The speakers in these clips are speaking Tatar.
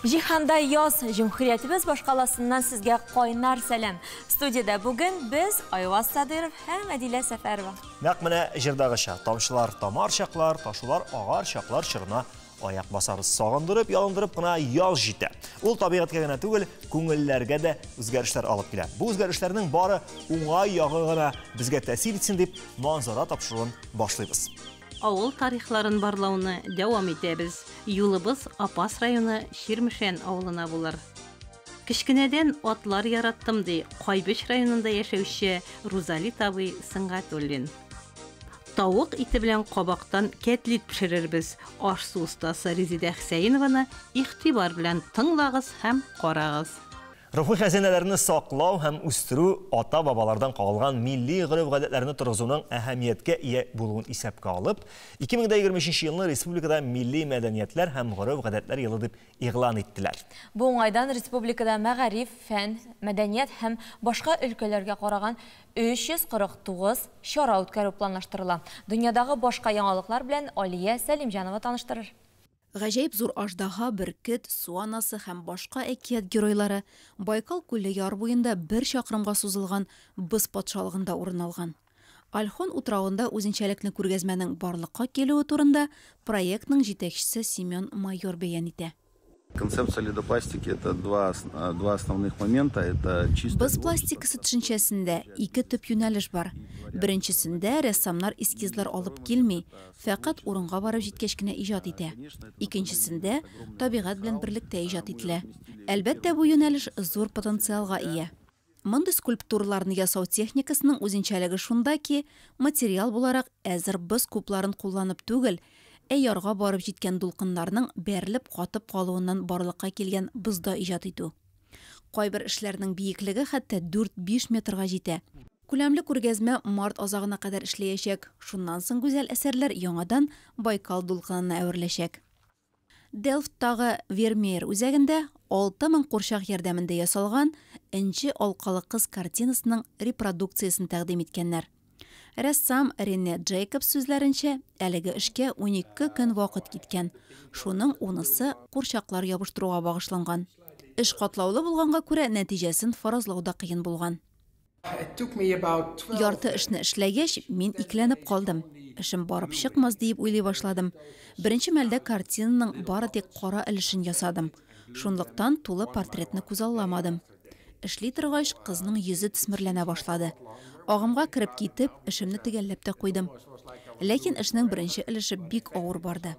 Җиһанда яз, җөмһүриятебез башкаласыннан сезгә кайнар сәлам. Студиядә бүген без Айваз Садыров һәм Әдилә Сәфәрова. Нәкъ менә җырдагыча, тамчылар тамар чаклар, ташулар агар чаклар чорына аяк басарбыз. Сагындырып, ялындырып кына яз җитә. Ул табигатькә генә түгел, күңелләргә дә үзгәрешләр алып килә. Бу үзгәрешләрнең бары уңай ягы гына безгә тәэсир итсен дип, манзара тапшыруын башлыйбыз. Авыл тарихларын барлауны дәвам итәбез. Юлыбыз Апас районы Чирмешән авылына булыр. Кечкенәдән атлар яраттым, ди Кайбыч районында яшәүче Рузалит абый Сөнгатуллин. Тавык ите белән кабактан кәтлит пешерербез. Аш-су остасы Резидә Хәсәенованы игътибар белән тыңлагыз һәм карагыз. Рухи хәзинәләрне саклау һәм үстерү ата-бабалардан калган милли гореф-гадәтләрне торгызуның әһәмияткә ия булуын исәпкә алып, 2023 елны республикада милли мәдәниятләр һәм гореф-гадәтләр елы дип игълан иттеләр. Бу уңайдан республикада мәгариф, фән, мәдәният һәм башка өлкәләргә караган 349 чара үткәрү планлаштырыла. Дөньядагы башка яңалыклар белән Алия Сәлимҗанова таныштырыр. Гаҗәеп зур аждаһа, бөркет, су анасы һәм башка әкият геройлары Байкал күле яр буенда бер чакрымга сузылган боз патшалыгында урын алган. Ольхон утравында үзенчәлекле күргәзмәнең барлыкка килүе турында проектның җитәкчесе Семен Майор бәян итә. Концепция ледопластики – это два основных момента. Это чисто Боз пластикасы төшенчәсендә ике төп юнәлеш бар. Беренчесендә рәссамнар эскизлар алып килми, фәкать урынга барып җиткәч кенә иҗат итә. Икенчесендә табигать белән берлектә иҗат ителә. Әлбәттә, бу юнәлеш зур потенциалга ия. Мондый скульптураларны ясау техникасының үзенчәлеге шунда ки, материал буларак әзер боз кубларын кулланып түгел, ә ярга барып җиткән дулкыннарның бәрелеп катып калуыннан барлыкка килгән бозда иҗат итү. Кайбер эшләрнең биеклеге хәтта 4-5 метрга җитә. Күләмле күргәзмә март азагына кадәр эшләячәк. Шуннан соң гүзәл әсәрләр яңадан Байкал дулкынына әвереләчәк. Делфттагы Вермеер үзәгендә 6000 курчак ярдәмендә ясалган Энҗе алкалы кыз картинасының репродукциясен тәкъдим иткәннәр. Рәссам Рене Джейкобс сүзләренчә, әлеге эшкә 12 көн вакыт киткән. Шуның 10-сы курчаклар ябыштыруга багышланган. Эш катлаулы булганга күрә нәтиҗәсен фаразлау да кыен булган. Ярты эшне эшләгәч, мин икеләнеп калдым. Эшем барып чыкмас диеп уйлый башладым. Беренче мәлдә картинаның бары тик кара өлешен ясадым. Шунлыктан тулы портретны күзалламадым. Эшли торгач, кызның йөзе төсмерләнә башлады. Агымга кереп китеп, эшемне төгәлләп тә куйдым. Ләкин эшнең беренче өлеше бик авыр барды.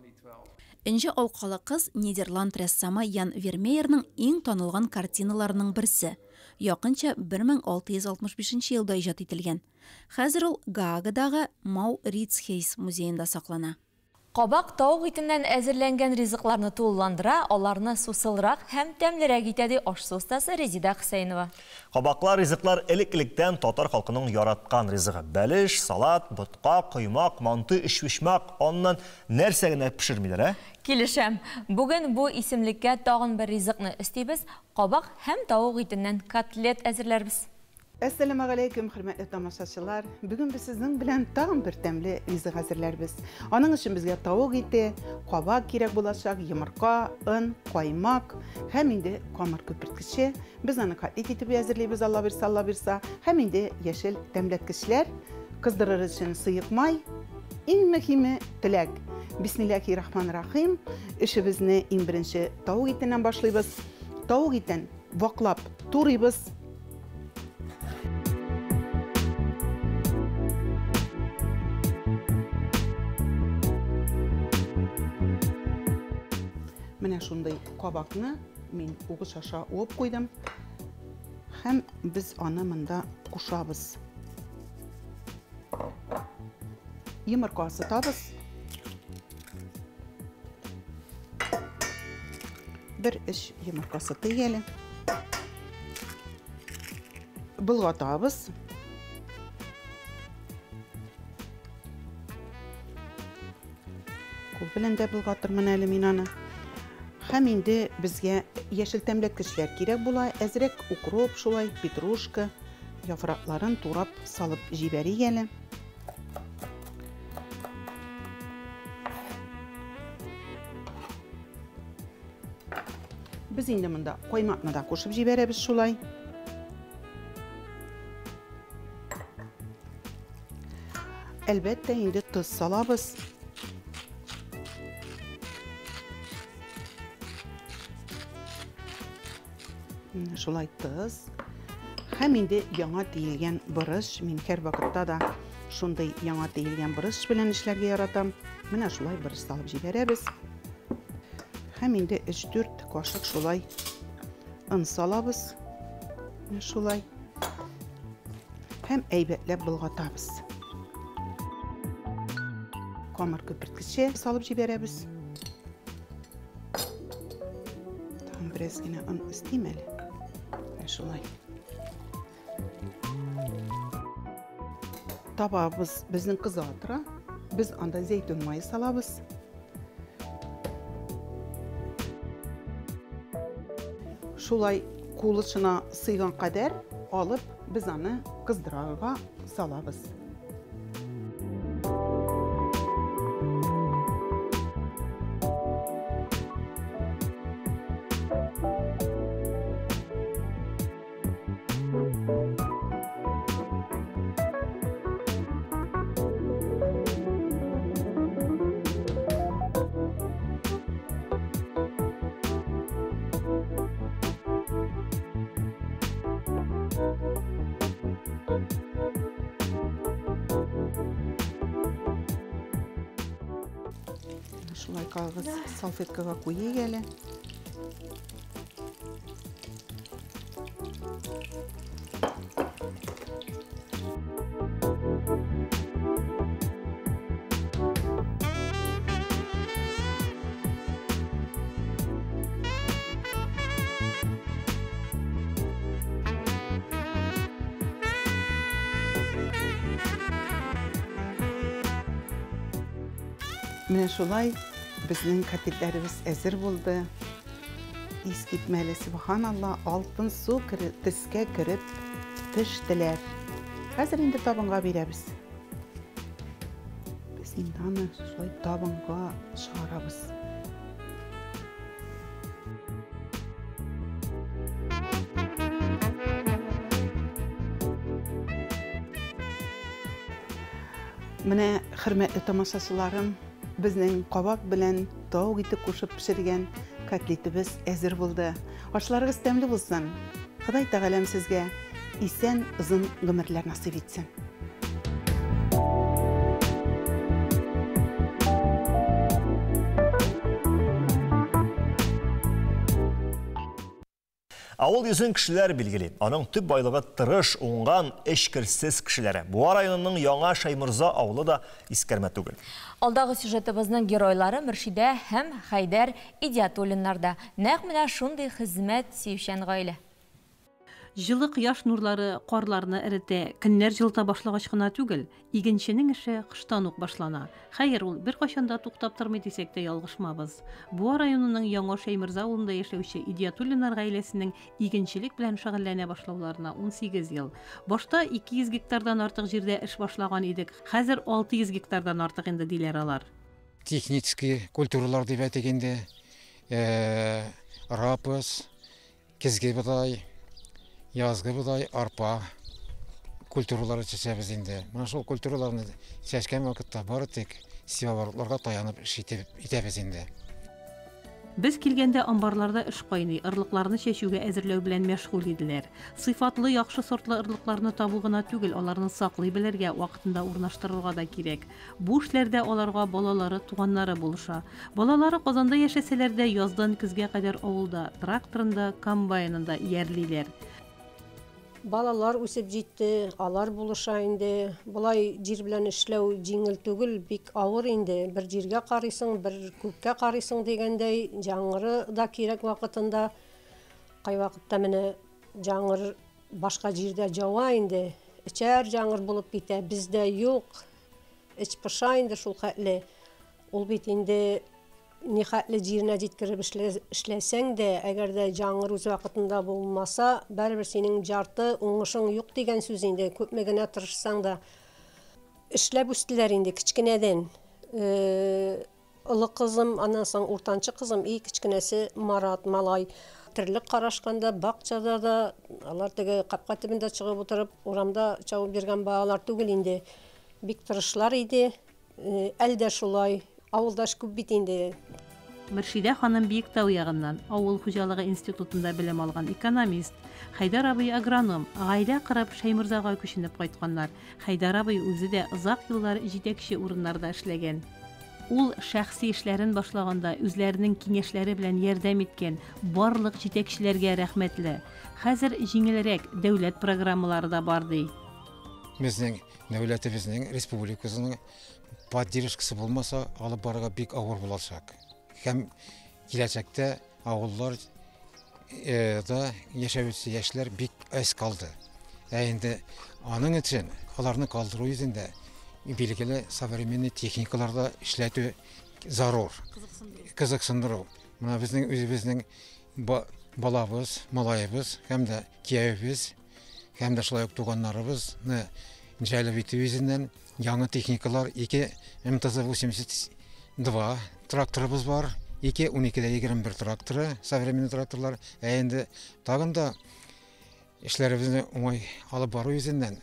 Энҗе алкалы кыз Нидерланд рәссамы Ян Вермеерның иң танылган картиналарының берсе. Якынча 1665 елда иҗат ителгән. Хәзер ул Гаагадагы Маурицхейс музеенда саклана. Кабак тавык итеннән әзерләнгән ризыкларны тулыландыра, аларны сусылрак һәм тәмлерәк итә, ди аш-су остасы Резида Хөсәенова. Кабаклар ризыклар элек-электән татар халкының яраткан ризыгы. Бәлеш, салат, ботка, коймак, манты, өчпочмак, аннан нәрсә генә пешермиләр, ә? Килешәм. Бүген бу исемлеккә тагын бер ризыкны өстибез. Кабак һәм тавык итеннән котлет әзерләрбез. Әссәламегаләйкүм, хөрмәтле тамашачылар. Бүген без сезнең белән тагын бер тәмле ризык әзерләрбез. Аның өчен безгә тавык ите, кабак кирәк булачак, йомырка, он, каймак һәм инде камыр күперткече. Без аны котлет итеп әзерлибез, Алла бирсә, Алла бирсә. Һәм инде яшел тәмләткечләр, кыздырыр өчен сыек май. Иң мөһиме теләк. Бисмиллахи-рахман-рахим. Эшебезне иң беренче тавык итеннән башлыйбыз. Тавык итен ваклап турыйбыз. Менә шундый кабакны мин угыч аша уып куйдым. Һәм без аны монда кушабыз. Йомырка сытабыз. Бер эш йомырка сытыйк әле. Болгатабыз. Кул белән дә болгатырмын әле мин аны. Һәм инде безгә яшел тәмләткечләр кирәк була. Әзрәк укроп, шулай, петрушка яфракларын турап салып җибәрик әле. Без инде монда каймакны да кушып җибәрәбез шулай. Әлбәттә, инде тоз салабыз. Менә шулай тоз. Һәм инде яңа тиелгән борыч. Мин һәр вакытта да шундый яңа тиелгән борыч белән эшләргә яратам. Менә шулай борыч салып җибәрәбез. Һәм инде 3-4 кашык шулай он салабыз. Менә шулай. Һәм әйбәтләп болгатабыз. Камыр көперткече салып җибәрәбез. Тагын бераз генә он өстим әле. Менә шулай. Табабыз безнең кыза тора. Без анда зәйтүн мае салабыз. Шулай кулышына сыйган кадәр алып, без аны кыздырырга салабыз. Шулай кагыз салфеткага куйыйк әле. Менә шулай безнең котлетләребез әзер булды. Искитмәле, субханалла, алтын су төскә кереп төштеләр. Хәзер инде табынга бирәбез. Без инде аны шулай табынга чыгарабыз. Менә, хөрмәтле тамашачыларым, безнең кабак белән тавык ите кушып пешергән котлетыбыз әзер булды. Ашларыгыз тәмле булсын. Ходай Тәгаләм сезгә исән озын гомерләр насыйп итсен. Авыл йөзен кешеләр билгели. Аның төп байлыгы тырыш, уңган, эчкерсез кешеләре. Буа районының Яңа Шәйморза авылы да искәрмә түгел. Алдагы сюжетыбызның геройлары Мөршидә һәм Хәйдәр Идиатуллиннар да нәкъ менә шундый хезмәт сөючән гаилә. Җылы кояш нурлары карларны эретә, көннәр җылыта башлагач кына түгел, игенченең эше кыштан ук башлана. Хәер, ул беркайчан да туктап тормый дисәк тә ялгышмабыз. Буа районының Яңа Шәйморза авылында яшәүче Идиатуллиннар гаиләсенең игенчелек белән шөгыльләнә башлауларына 18 ел. Башта 200 гектардан артык җирдә эш башлаган идек, хәзер 600 гектардан артык инде, диләр алар. Технический культуралар дип әйтик инде, рапс, көзге бодай, язгы бодай, арпа культуралары чәчәбез инде. Менә шул культураларны чәчкән вакытта бары тик севооборотларга таянып эш итәбез инде. Без килгәндә амбарларда эш кайный, орлыкларны чәчүгә әзерләү белән мәшгуль иделәр. Сыйфатлы, яхшы сортлы орлыкларны табу гына түгел, аларны саклый белергә, вакытында урнаштырырга да кирәк. Бу эшләрдә аларга балалары, туганнары булыша. Балалары Казанда яшәсәләр дә, яздан көзгә кадәр авылда, тракторында, комбайнында иярлиләр. Балалар үсеп җитте, алар булыша инде. Болай җир белән эшләү җиңел түгел, бик авыр инде. Бер җиргә карыйсың, бер күккә карыйсың дигәндәй, яңгыры да кирәк вакытында. Кайвакытта менә яңгыр башка җирдә җава инде. Эчәр яңгыр булып китә, бездә юк. Эч пыша инде шул хәтле. Ул бит инде нихәтле җиренә җиткереп эшләсәң дә, әгәр дә яңгыр үз вакытында булмаса, барыбер синең жарты уңышың юк дигән сүз инде, күпме генә тырышсаң да. Эшләп үстеләр инде кечкенәдән. Олы кызым, аннан соң уртанчы кызым, и кечкенәсе Марат малай. терлек карашканда, бакчада да, алар теге капка төбендә чыгып утырып, урамда чабып йөргән балалар түгел инде. Бик тырышлар иде. Әле дә шулай. Авылдаш күп бит инде. Мөршидә ханым Биектау ягыннан, авыл хуҗалыгы институтында белем алган экономист. Хәйдәр абый агроном. Гаилә корып, Шәйморзага күченеп кайтканнар. Хәйдәр абый үзе дә озак еллар җитәкче урыннарда эшләгән. Ул шәхси эшләрен башлаганда үзләренең киңәшләре белән ярдәм иткән барлык җитәкчеләргә рәхмәтле. Хәзер җиңелрәк, дәүләт программалары да бар, ди. Безнең дәүләтебезнең, республикасының поддержкасы булмаса, алып барырга бик авыр булачак. Һәм киләчәктә авыллар да яшәүче яшьләр бик әз калды. Ә инде аның өчен аларны калдыру йөзендә билгеле современный техникаларда эшләтү зарур. Кызыксындыру. Менә безнең үзебезнең балабыз, малаебыз һәм дә киявебез һәм дә шулай ук туганнарыбызны җәлеп итү йөзеннән яңа техникалар 2 МТЗ-82 тракторыбыз бар, 2 12-21 тракторы, современный тракторлар. Ә инде тагын да эшләребезне уңай алып бару йөзеннән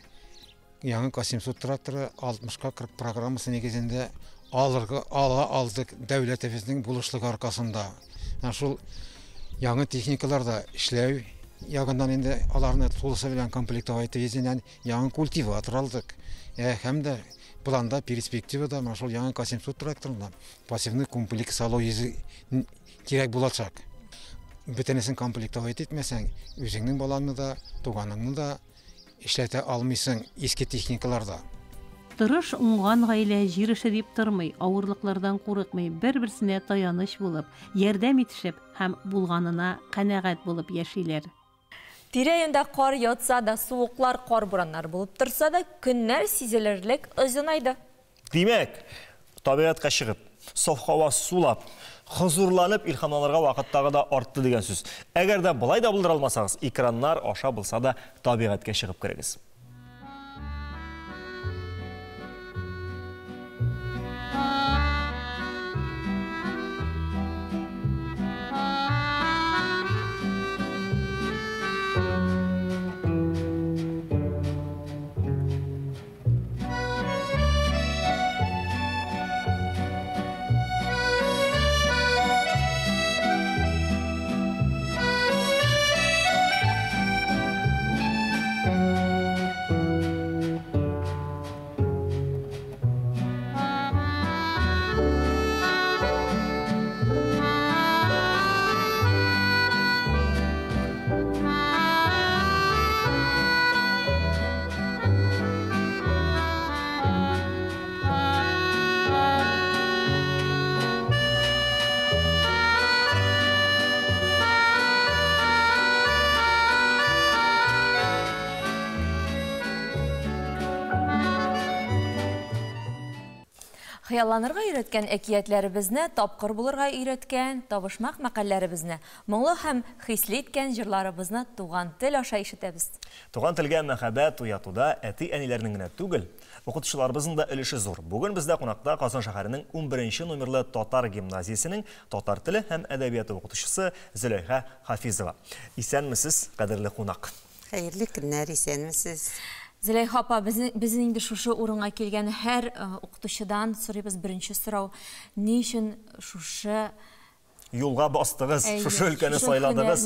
яңа К-700 тракторы 60-40 программасы нигезендә ала алдык дәүләтебезнең булышлыгы аркасында. Менә шул яңа техникаларда эшләү ягыннан инде аларны тулысы белән комплектовать итү йөзеннән яңа культиватор алдык. Һәм дә планда, перспективада менә шул яңа К-700 тракторында пассивный комплекс алу йөзе кирәк булачак. Бөтенесен комплектовать итмәсәң, үзеңнең балаңны да, туганыңны да эшләтә алмыйсың иске техникаларда. Тырыш, уңган гаилә җир эше дип тормый, авырлыклардан курыкмый, бер-берсенә таяныч булып, ярдәм итешеп һәм булганына канәгать булып яшиләр. Тирә-юньдә кар ятса да, суыклар, кар бураннар булып торса да, көннәр сизелерлек озынайды. Димәк, табигатькә чыгып, саф һава сулап, хозурланып илһамланырга вакыт тагы да артты дигән сүз. Әгәр дә болай да булдыра алмасагыз, экраннар аша булса да табигатькә чыгып керегез. Хыялланырга өйрәткән әкиятләребезне, тапкыр булырга өйрәткән табышмак мәкальләребезне, моңлы һәм хисле иткән җырларыбызны туган тел аша ишетәбез. Туган телгә мәхәббәт уятуда әти-әниләрнең генә түгел, укытучыларыбызның да өлеше зур. Бүген бездә кунакта Казан шәһәренең 11 номерлы татар гимназиясенең татар теле һәм әдәбияты укытучысы Зөләйха Хафизова. Исәнмесез, кадерле кунак. Хәерле көннәр, исәнмесез. Зөләйха апа, безнең инде шушы урынга килгән һәр укытучыдан сорыйбыз беренче сорау. Ни өчен шушы юлга бастыгыз, шушы өлкәне сайладыгыз?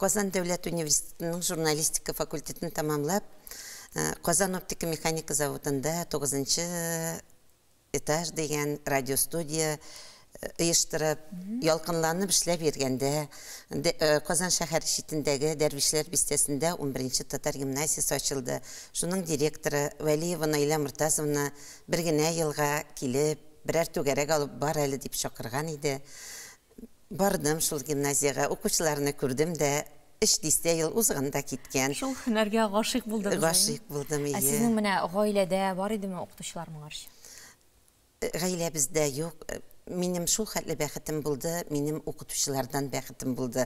Казан дәүләт университетының журналистика факультетын тамамлап, Казан оптика механика заводында 9-нчы этаж дигән радиостудия оештырып, ялкынланып эшләп йөргәндә, Казан шәһәре читендәге Дәрвишләр бистәсендә 11-нче татар гимназиясе ачылды. Шуның директоры Вәлиева Наилә Мортазовна бер генә елга килеп, берәр түгәрәк алып бар әле дип чакырган иде. Бардым шул гимназиягә, укучыларны күрдем дә, 3 дистә ел узганда киткән. Шул һөнәргә гашыйк булдыгыз? Гашыйк булдым, ие. Ә сезнең менә гаиләдә бар идеме укытучылар моңарчы? Гаиләбездә юк. Минем шул хәтле бәхетем булды, минем укытучылардан бәхетем булды.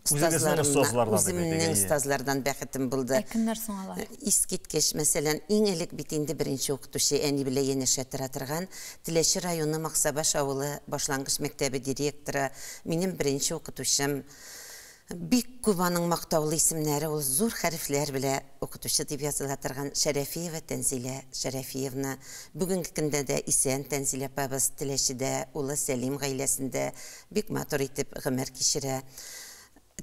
Үземнең остазлардан бәхетем булды. Ә кемнәр соң алар? Искиткеч, мәсәлән, иң элек бит инде беренче укытучы әни белән янәшә тора торган Теләче районы Максабаш авылы башлангыч мәктәбе директоры, минем беренче укытучым. Бик күп аның мактаулы исемнәре, ул зур хәрефләр белә укытучы дип языла торган Шәрәфиева Тәнзилә Шәрәфиевна. Бүгенге көндә дә исән Тәнзилә апабыз Теләчедә, улы Сәлим гаиләсендә бик матур итеп гомер кичерә.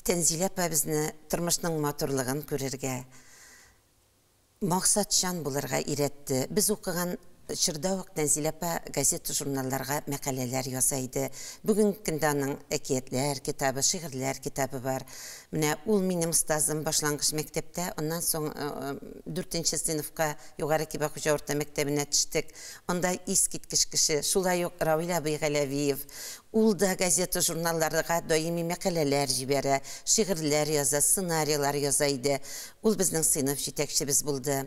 Тәнзилә апа безне тормышның матурлыгын күрергә, Максатчан булырга өйрәтте. Без укыган чорда ук Тәнзилә апа газета-журналларга мәкаләләр яза иде. Бүгенге көндә аның әкиятләр китабы, шигырьләр китабы бар. Менә ул минем остазым башлангыч мәктәптә, аннан соң дүртенче сыйныфка Югары Кибәхуҗа урта мәктәбенә төштек. Анда искиткеч кеше, шулай ук Равил абый Галәвиев. Ул да газета-журналларга даими мәкаләләр җибәрә, шигырьләр яза, сценарийлар яза иде. Ул безнең сыйныф җитәкчебез булды.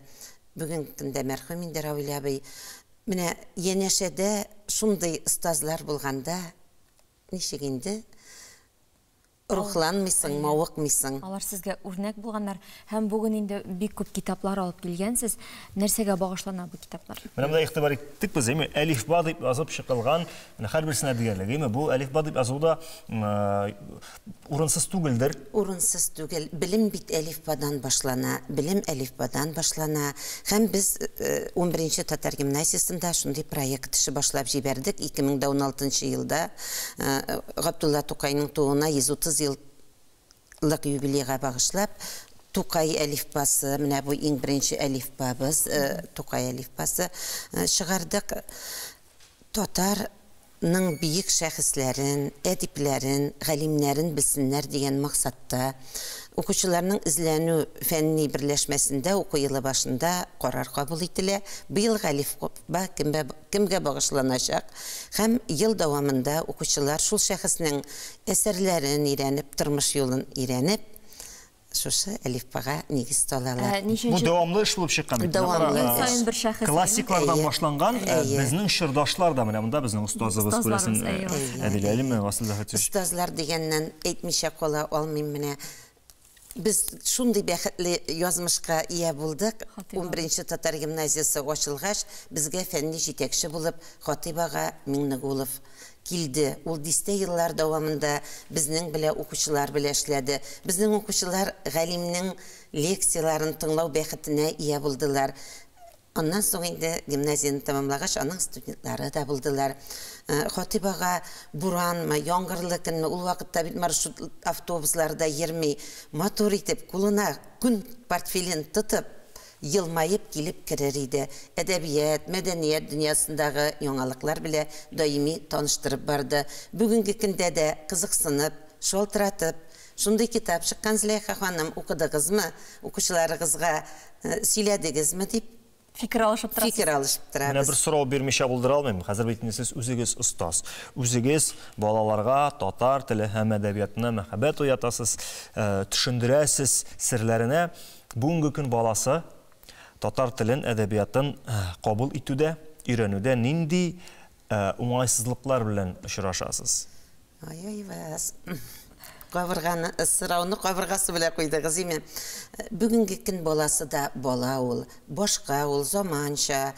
Бүгенге көндә мәрхүм инде Равил абый. Менә янәшәдә шундый остазлар булганда, ничек инде рухланмыйсың, мавыкмыйсың? Алар сезгә үрнәк булганнар. Һәм бүген инде бик күп китаплар алып килгәнсез. Нәрсәгә багышлана бу китаплар? Менә монда игътибар иттек без, әйме, әлифба дип язып чыгылган, менә һәрберсенә диярлек, әйме, бу әлифба дип язу да Урынсыз түгелдер. Урынсыз түгел. Белем бит әлифбадан башлана. Белем әлифбадан башлана. Һәм без унберенче татар гимназиясендә шундый проект эше башлап җибәрдек. 2016 елда Габдулла Тукайның тууына 130 еллык юбилейга багышлап, Тукай әлифбасы, менә бу иң беренче әлифбабыз, Тукай әлифбасы чыгардык. Татар ның биек шәхесләрен, әдипләрен, галимнәрен белсеннәр дигән максатта, укучыларның эзләнү фәнни берләшмәсендә уку елы башында карар кабул ителә, быелгы әлифба кемгә багышланачак һәм ел дәвамында укучылар шул шәхеснең әсәрләрен өйрәнеп, тормыш юлын өйрәнеп, Шушы әлифбага нигез салалар. Бу дәвамлы эш булып чыккан бит. Дәвамлы эш. Саен бер шәхес. Классиклардан башланган безнең чордашлар да менә монда безнең остазыбыз күрәсең Әдилә Әлимова, Васил Заһитович. Остазлар дигәннән әйтмичә кала алмыйм менә. Без шундый бәхетле язмышка ия булдык. Унберенче татар гимназиясе ачылгач, безгә фәнни җитәкче булып Хатыйп ага Миңнегулов Килде. Ул дистә еллар дәвамында безнең белә, укучылар белә эшләде. Безнең укучылар галимнең лекцияләрен тыңлау бәхетенә ия булдылар. Аннан соң инде гимназияне тәмамлагач, аның студентлары да булдылар. Хатыйп ага буранмы, яңгырлы көнме, ул вакытта бит маршрут автобуслар да йөрми, матур итеп, кулына күн портфелен тотып, елмаеп килеп керер иде. Әдәбият, мәдәният дөньясындагы яңалыклар белә даими таныштырып барды. Бүгенге көндә дә кызыксынып, шалтыратып, Шундый китап чыккан, Зөләйха ханым, укыдыгызмы, укучыларыгызга сөйләдегезме, дип Фикер алышып торасыз. Фикер алышып Менә торабыз. бер сорау бирмичә булдыра алмыйм. Хәзер бит инде сез үзегез остаз. Үзегез балаларга татар теле һәм әдәбиятына мәхәббәт уятасыз, төшендерәсез серләренә. Бүгенге көн баласы татар телен, әдәбиятын кабул итүдә, өйрәнүдә нинди уңайсызлыклар белән очрашасыз? Ай-ай, вас. Кабырганы, сорауны кабыргасы белән куйдыгыз, име? Бүгенге көн баласы да бала ул, башка ул, заманча.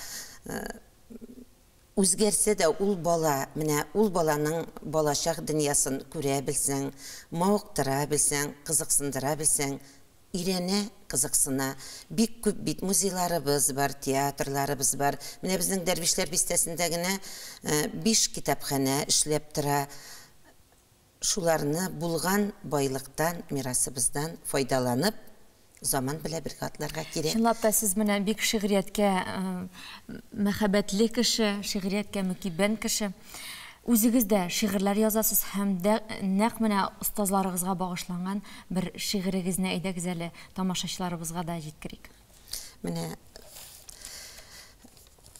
Үзгәрсә дә ул бала, менә ул баланың балачак дөньясын күрә белсәң, мавыктыра белсәң, кызыксындыра белсәң, өйрәнә, кызыксына. Бик күп бит музейларыбыз бар, театрларыбыз бар. Менә безнең Дәрвишләр бистәсендә генә биш китапханә эшләп тора. Шуларны булган байлыктан, мирасыбыздан файдаланып, заман белә бергә атларга кирәк. Чынлап та, сез менә бик шигърияткә мәхәббәтле кеше, шигърияткә мөкиббән кеше. Үзегез дә шигырьләр язасыз һәм дә нәкъ менә остазларыгызга багышланган бер шигырегезне әйдәгез әле тамашачыларыбызга да җиткерик. Менә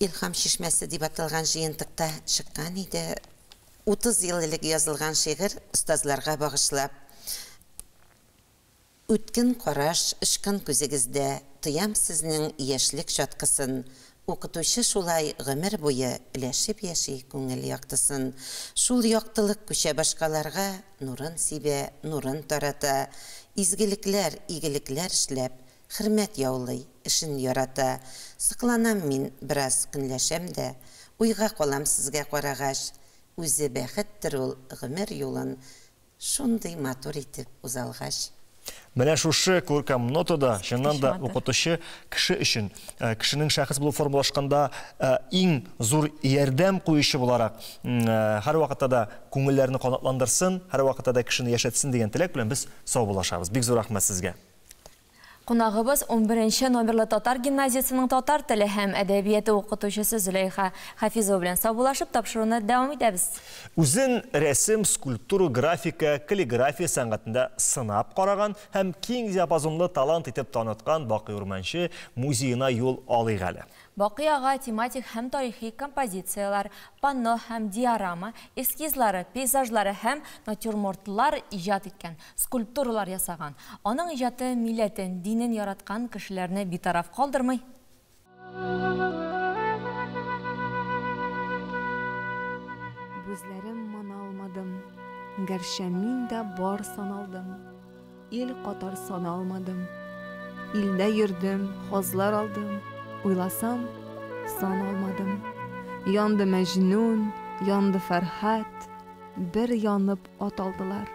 Илһам чишмәсе дип аталган җыентыкта чыккан иде. 30 ел элек язылган шигырь остазларга багышлап. Үткен караш, очкын күзегездә Тоям сезнең яшьлек чаткысын. Укытучы шулай гомер буе Өләшеп яши күңел яктысын. Шул яктылык күчә башкаларга, Нурын сибә, нурын тарата. Изгелекләр, игелекләр эшләп, Хөрмәт яулый, эшен ярата. Сокланам мин, бераз көнләшәм дә, Уйга калам сезгә карагач. Үзе бәхеттер ул гомер юлын. шундый матур итеп узалгач. Менә шушы күркәм нотада чыннан да укытучы кеше өчен, кешенең шәхес булып формалашканда иң зур ярдәм куючы буларак, һәрвакытта да күңелләрне канатландырсын, һәрвакытта да кешене яшәтсен дигән теләк белән без саубуллашабыз. Бик зур рәхмәт сезгә. Кунагыбыз 11 номерлы татар гимназиясенең татар теле һәм әдәбияты укытучысы Зөләйха Хафизова белән саубуллашып тапшыруны дәвам итәбез. Үзен рәсем, скульптура, графика, каллиграфия сәнгатендә сынап караган һәм киң диапазонлы талант итеп таныткан Бакый Урманче музеена юл алыйк әле. Бакый ага тематик һәм тарихи композицияләр, панно һәм диорама, эскизлары, пейзажлары һәм натюрмортлар иҗат иткән, скульптуралар ясаган. Аның иҗаты милләтен, динен яраткан кешеләрне битараф калдырмый. Бүзләрем маналмадым, гәрчә мин дә бар саналдым, ил катар саналмадым. Илдә йөрдем, хазлар алдым, уйласам, саналмадым. Янды Мәҗнүн, янды Фәрһад, бер янып ат алдылар.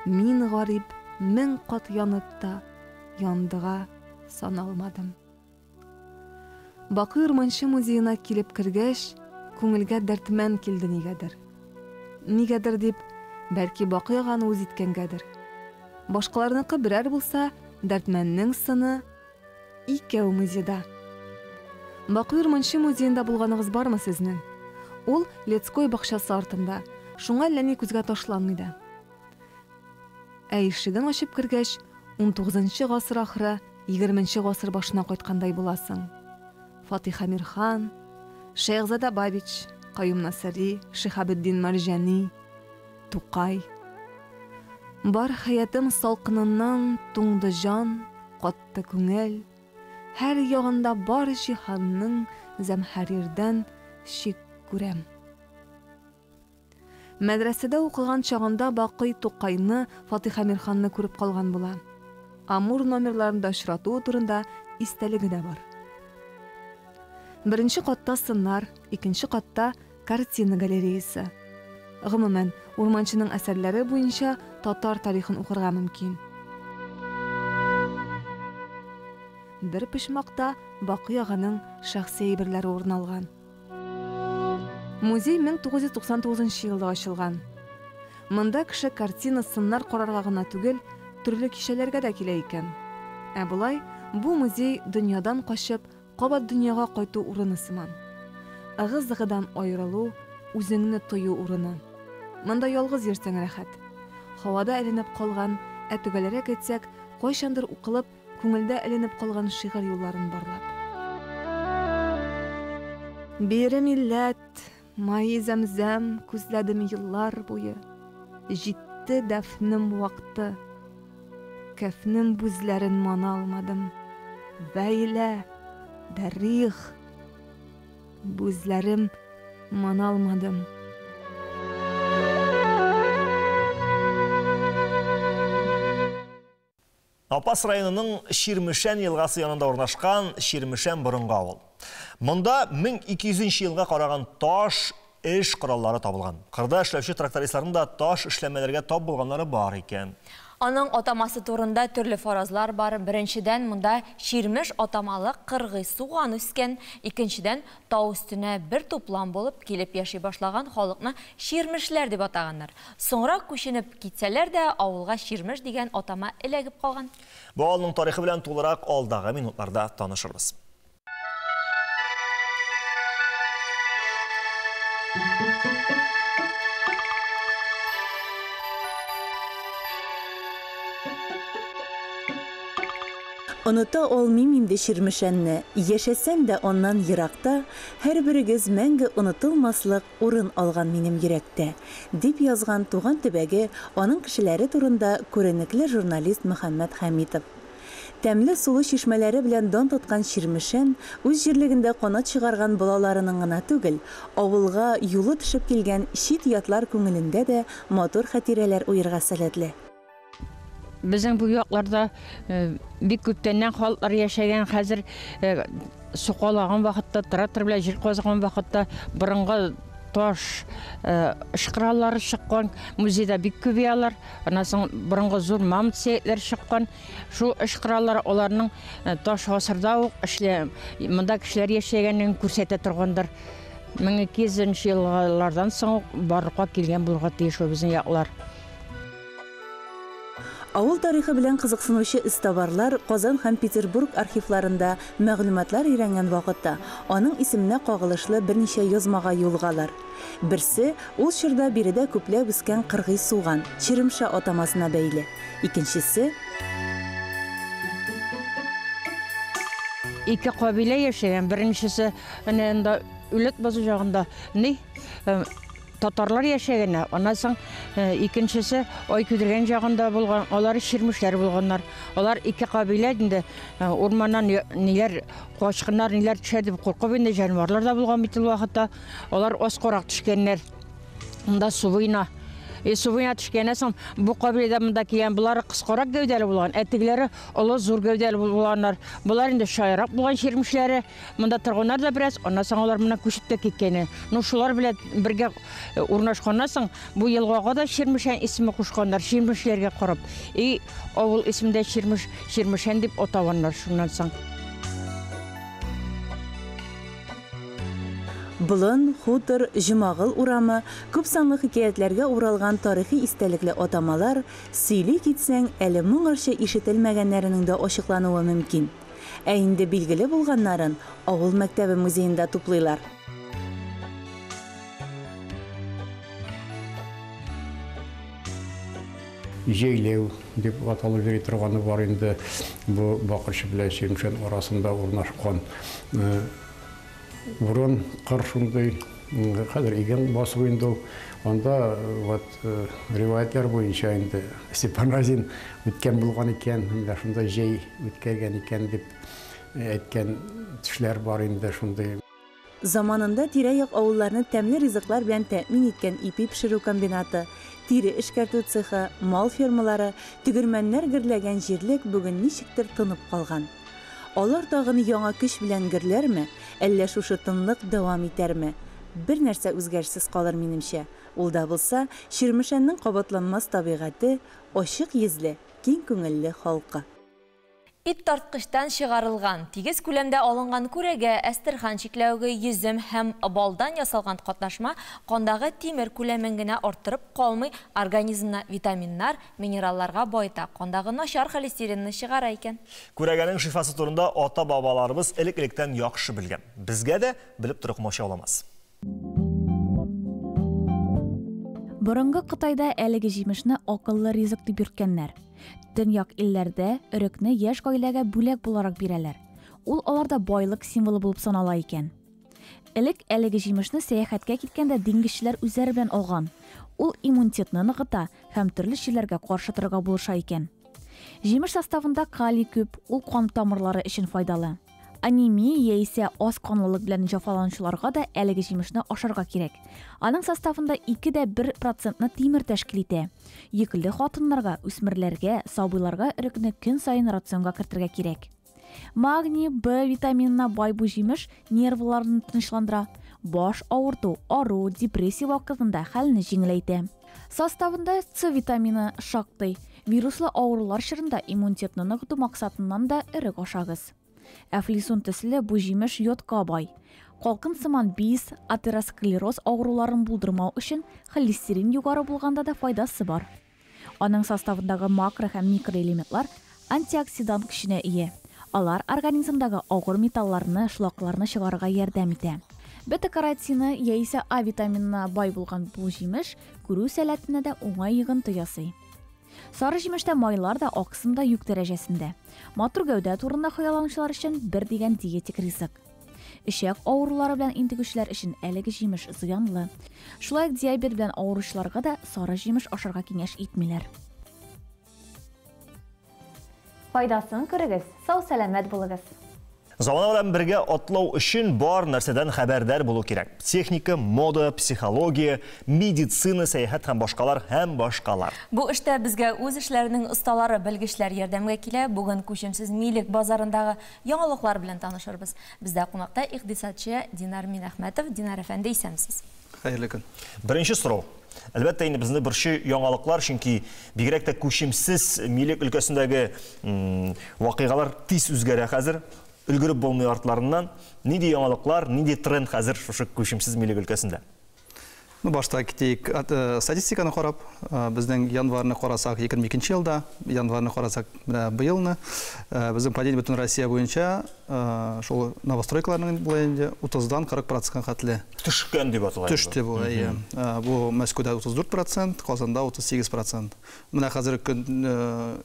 Мин гарип, мең кат янып та, яндыга саналмадым. Бакый Урманче музеена килеп кергәч, күңелгә дәртмән килде нигәдер. Нигәдер дип, бәлки Бакый аганы үз иткәнгәдер. Башкаларныкы берәр булса, дәртмәннең сыны икәү музейда. Бакый Урманче музеенда булганыгыз бармы сезнең? Ул Лецкой бакчасы артында, шуңа әллә ни күзгә ташланмый да. Ә ишеген ачып кергәч, 19 гасыр ахыры, 20 гасыр башына кайткандай буласың. Фатих Әмирхан, Шәйхзада Бабич, Каюм Насыри, Шиһабетдин Мәрҗани, Тукай. Бар хәятым салкыныннан туңды җан, катты күңел. Һәр ягында бар җиһанның зәмһәрирдән шик күрәм. Мәдрәсәдә укыган чагында Бакый Тукайны, Фатих Әмирханны күреп калган була. Амур номерларында очратуы турында истәлеге дә бар. Беренче катта сыннар, икенче катта картина галереясы. Гомумән, Урманченың әсәрләре буенча татар тарихын укырга мөмкин. Бер почмакта Бакый аганың шәхси әйберләре урын алган. Музей 1999 елда ачылган. Монда кеше картина, сыннар карарга гына түгел, төрле кичәләргә дә килә икән. Ә болай, бу музей дөньядан качып, кабат дөньяга кайту урыны сыман. Ыгы-зыгыдан аерылу, үзеңне тою урыны. Монда ялгыз йөрсәң рәхәт. Һавада эленеп калган, ә төгәлрәк әйтсәк, кайчандыр укылып, күңелдә эленеп калган шигырь юлларын барлап. Бире милләт, майы зәмзәм күзләдем еллар буе. Җитте дәфнем вакыты. Кәфнем бүзләрен мана алмадым. Вәйлә, дәрих, бүзләрем мана алмадым. Апас районының Чирмешән елгасы янында урнашкан Чирмешән борынгы авыл. Монда 1200 елга караган таш эш кораллары табылган. Кырда эшләүче трактористларның да таш эшләмәләргә тап булганнары бар икән. Аның атамасы турында төрле фаразлар бар. Беренчедән, монда Чирмеш атамалы кыргый суган үскән. Икенчедән, тау өстенә бер туплам булып килеп яши башлаган халыкны чирмешләр дип атаганнар. Соңрак күченеп китсәләр дә, авылга Чирмеш дигән атама эләгеп калган. Бу авылның тарихы белән тулырак алдагы минутларда танышырбыз. Оныта алмыйм инде Чирмешәнне, яшәсәм дә аннан еракта, һәрберегез мәңге онытылмаслык урын алган минем йөрәктә, дип язган туган төбәге, аның кешеләре турында күренекле журналист Мөхәммәт Хәмитов. Тәмле сулы чишмәләре белән дан тоткан Чирмешән үз җирлегендә канат чыгарган балаларының гына түгел, авылга юлы төшеп килгән чит-ятлар күңелендә дә матур хатирәләр уерга сәләтле. Безнең бу якларда бик күптәннән халыклар яшәгән, хәзер сукалаган вакытта, трактор белән җир казыган вакытта борынгы таш эш кораллары чыккан, музейда бик күп алар. Аннан соң борынгы зур мамонт сөякләре чыккан. Шул эш кораллары аларның таш гасырда ук эшлә, монда кешеләр яшәгәнен күрсәтә торгандыр. 1200 еллардан соң ук барлыкка килгән булырга тиеш ул безнең яклар. Авыл тарихы белән кызыксынучы эзтабарлар Казан һәм Петербург архивларында мәгълүматлар өйрәнгән вакытта аның исеменә кагылышлы берничә язмага юлыгалар. Берсе ул чорда биредә күпләп үскән кыргый суган, черемша атамасына бәйле. Икенчесе Ике кабилә яшәгән. Беренчесе әнә анда Үлек базы ягында ни татарлар яшәгән, аннан соң икенчесе Айкүдергән ягында булган, алар чирмешләр булганнар. Алар ике кабилә инде урманнан ниләр качкыннар, ниләр төшә дип куркып инде җанварлар да булган бит ул вакытта. Алар аскарак төшкәннәр. Монда су буена. И су буена төшкәннән соң бу кабиләдә монда килгән болары кыскарак гәүдәле булган, ә тегеләре олы зур гәүдәле булганнар. Болар инде шаярак булган чирмешләре. Монда торганнар да бераз, аннан соң алар моннан күчеп тә киткән. Ну, шулар белән бергә урнашканнан соң, бу елгага да Чирмешән исеме кушканнар, чирмешләргә карап. И авыл исеме дә Чирмеш, Чирмешән дип атаганнар шуннан соң. Болын, хутор, Җомагыл урамы, күпсанлы хикәятләргә уралган тарихи истәлекле атамалар, сөйли китсәң, әле моңарчы ишетелмәгәннәренең дә ачыклануы мөмкин. Ә инде билгеле булганнарын авыл мәктәбе музеенда туплыйлар. Җәйләү дип аталып йөри торганы бар инде. Бу Бакырчы белән Чирмешән арасында урнашкан урын, кыр шундый. Хәзер иген басу инде ул. Анда вот риваятлар буенча инде Степан Разин үткән булган икән, менә шунда җәй үткәргән икән дип әйткән төшләр бар инде шундый. Заманында тирә-як авылларны тәмле ризыклар белән тәэмин иткән ипи пешерү комбинаты, тире эшкәртү цехы, мал фермалары, тегермәннәр гөрләгән җирлек бүген ничектер тынып калган. Алар тагын яңа көч белән гөрләрме, әллә шушы тынлык дәвам итәрме? Бер нәрсә үзгәрешсез калыр, минемчә. Ул да булса, Чирмешәннең кабатланмас табигате, ачык йөзле, киң күңелле халкы. Ит тарткычтан чыгарылган, тигез күләмдә алынган күрәгә, әстерхан чикләвеге, йөзем һәм балдан ясалган катнашма кандагы тимер күләмен генә арттырып калмый, организмны витаминнар, минералларга баета, кандагы начар холестеринны чыгара икән. Күрәгәнең шифасы турында ата-бабаларыбыз элек-электән яхшы белгән. Безгә дә белеп тору комачауламас. Борынгы Кытайда әлеге җимешне акыллы ризык дип йөрткәннәр. Төньяк илләрдә өрекне яшь гаиләгә бүләк буларак бирәләр. Ул аларда байлык символы булып санала икән. Элек әлеге җимешне сәяхәткә киткәндә диңгезчеләр үзләре белән алган. Ул иммунитетны ныгыта һәм төрле чирләргә каршы торырга булыша икән. Җимеш составында калий күп, ул кан тамырлары өчен файдалы. Анемия яисә аз канлылык белән җәфаланучыларга да әлеге җимешне ашарга кирәк. Аның составында 2,1 процентны тимер тәшкил итә. Йөкле хатыннарга, үсмерләргә, сабыйларга өрекне көн саен рационга кертергә кирәк. Магний, Б витаминына бай бу җимеш нервларны тынычландыра. Баш авырту, ару, депрессия вакытында хәлне җиңеләйтә. Составында С витамины шактый. Вируслы авырулар чорында иммунитетны ныгыту максатыннан да өрек ашагыз. Әфлисун төсле бу җимеш йодка бай. Калкын сыман биз, атеросклероз авыруларын булдырмау өчен холестерин югары булганда да файдасы бар. Аның составындагы макро һәм микроэлементлар антиоксидант көченә ия. Алар организмдагы авыр металларны, шлакларны чыгарырга ярдәм итә. Бета-каротины яисә А витаминына бай булган бу җимеш күрү сәләтенә дә уңай йогынты ясый. Сары җимештә майлар да, аксым да юк дәрәҗәсендә. Матур гәүдә турында хыялланучылар өчен бер дигән диетик ризык. Эчәк авырулары белән интегүчеләр өчен әлеге җимеш зыянлы. Шулай ук диабет белән авыручыларга да сары җимеш ашарга киңәш итмиләр. Файдасын күрегез, сау-сәламәт булыгыз. Замана белән бергә атлау өчен бар нәрсәдән хәбәрдар булу кирәк. Техника, мода, психология, медицина, сәяхәт һәм башкалар һәм башкалар. Бу эштә безгә үз эшләренең осталары, белгечләр ярдәмгә килә. Бүген күчемсез милек базарындагы яңалыклар белән танышырбыз. Бездә кунакта икътисадчы Динар Минәхмәтов. Динар әфәнде, исәнмесез. Хәерле көн. Беренче сорау. Әлбәттә, инде безне борчый яңалыклар, чөнки бигрәк тә күчемсез милек өлкәсендәге вакыйгалар тиз үзгәрә хәзер. Өлгереп булмый артларыннан. Нинди яңалыклар, нинди тренд хәзер шушы күчемсез милек өлкәсендә? Ну, башта китик статистиканы карап, безнең январьны карасак 22 елда, январьны карасак менә быелны, безнең падение бөтен Россия буенча шул новостройкаларның була инде 30-дан 40%-ка хәтле. Төшкән дип атала. Төште бу, әйе. Бу Мәскәүдә 34%, Казанда 38%. Менә хәзер көн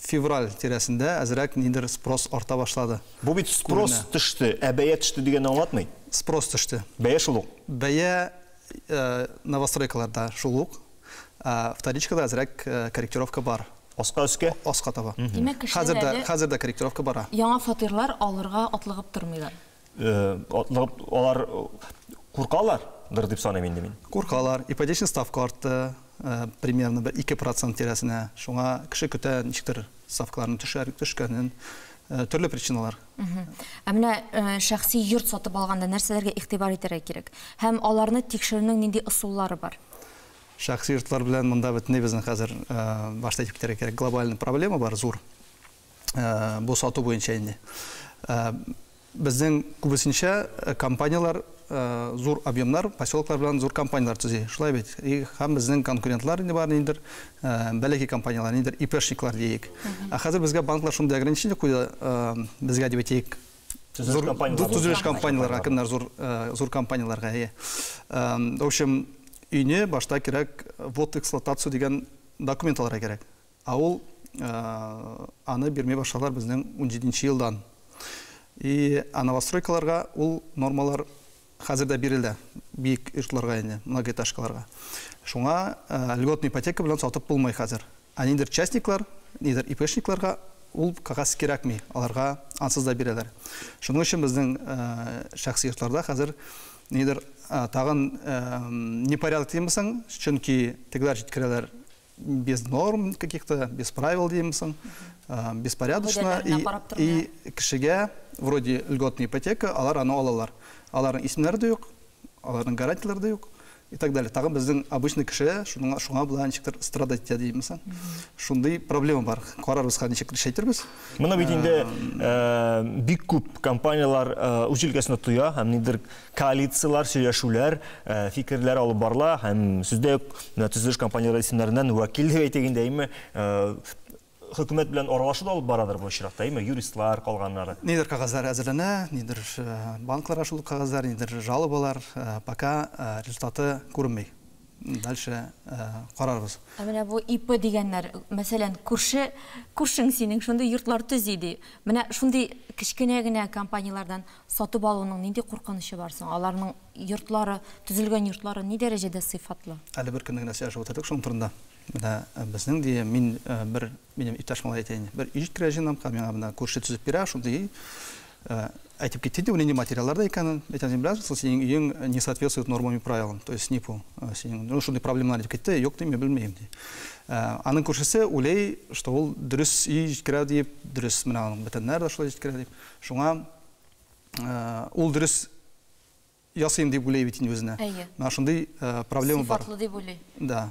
февраль тирәсендә әзрәк нидер спрос арта башлады. Бу бит спрос төште, ә бәя төште дигәнне аңлатмый. Спрос төште. Бәя шул ук. Бәя новостройкаларда шул ук, вторичкада әзрәк корректировка бар. Аска өскә? Аска таба. Димәк, кешеләр әле хәзер дә корректировка бара. Яңа фатирлар алырга атлыгып тормыйлар. Атлыгып алар куркалардыр дип саныйм инде мин. Куркалар. Ипотечный ставка артты, примерно бер 2% тирәсенә. Шуңа кеше көтә ничектер ставкаларның төшкәнен, төрле причиналар. Ә менә шәхси йорт сатып алганда нәрсәләргә игътибар итәргә кирәк? Һәм аларны тикшерүнең нинди ысуллары бар? Шәхси йортлар белән монда бөтенләй безнең хәзер башта әйтеп китәргә кирәк, глобальный проблема бар, зур. Бу сату буенча инде. Безнең күбесенчә компаниялар зур объемнар, поселоклар белән зур компаниялар төзи. Шулай бит. И һәм безнең конкурентлар инде бар, ниндидер бәләкәй компаниялар, ниндидер ИПшниклар диек. Ә хәзер безгә банклар шундый ограничение куйды, безгә дип әйтик, төзелеш компанияларга, кемнәр зур компанияларга, әйе. В общем, өйне башта кирәк ввод эксплуатацию дигән документ алырга кирәк. Ә ул аны бирми башладылар безнең 17 елдан. И новостройкаларга ул нормалар хәзер дә бирелә, биек йортларга инде, многоэтажкаларга. Шуңа льготный ипотека белән сатып булмый хәзер. Ә ниндидер частниклар, ниндидер ИПшникларга ул кәгазь кирәкми, аларга ансыз да бирәләр. Шуның өчен безнең шәхси йортларда хәзер нидер тагын непорядок димесең, чөнки тегеләр җиткерәләр без норм каких-то, без правил димесең, беспорядочно, и кешегә вроде льготная ипотека, алар аны алалар. Аларның исемнәре дә юк, аларның гарантияләре дә юк и так далее. Тагын безнең обычный кеше шуңа белән ничектер страдать итә димесең. Шундый проблема бар. Карарбыз, ничек эшләтербез. Моны бит инде бик күп компанияләр үз өлкәсендә тоя һәм ниндидер коалицияләр, сөйләшүләр, фикерләр алып барыла һәм сүздә юк, төзелеш компанияләре исемнәреннән вәкил дип әйтик инде, әйме, хөкүмәт белән аралашу да алып барадыр бу очракта, әйме, юристлар калганнары. Нидер кәгазьләр әзерләнә, нидер банкларга шул кәгазьләр, нидер жалобалар, пока результаты күренми. Дальше карарбыз. Ә менә бу ИП дигәннәр, мәсәлән, күршең синең шундый йортлар төзи ди. Менә шундый кечкенә генә компанияләрдән сатып алуның нинди куркынычы бар соң? Аларның йортлары, төзелгән йортлары ни дәрәҗәдә сыйфатлы? Әле бер көнне генә сөйләшеп утырдык шуның турында. Менә безнең ди, мин бер минем иптәш малай әйтә инде, бер өй җиткерә җыенам, һәм миңа менә күрше төзеп бирә, шундый әйтеп китте инде, ул нинди материаллар да икәнен. Әйтәм, син беләсең, синең өең не соответствует нормам и правилам, то есть НИПу. Синең, ну, шундый проблемалар дип китте, юк дим, мин белмим ди. Аның күршесе уйлый, что ул дөрес өй җиткерә дип, дөрес менә аның бөтеннәр дә шулай җиткерә дип. Шуңа ул дөрес ясыйм дип уйлый бит инде үзенә. Менә шундый проблема бар. Сыйфатлы дип уйлый. Да.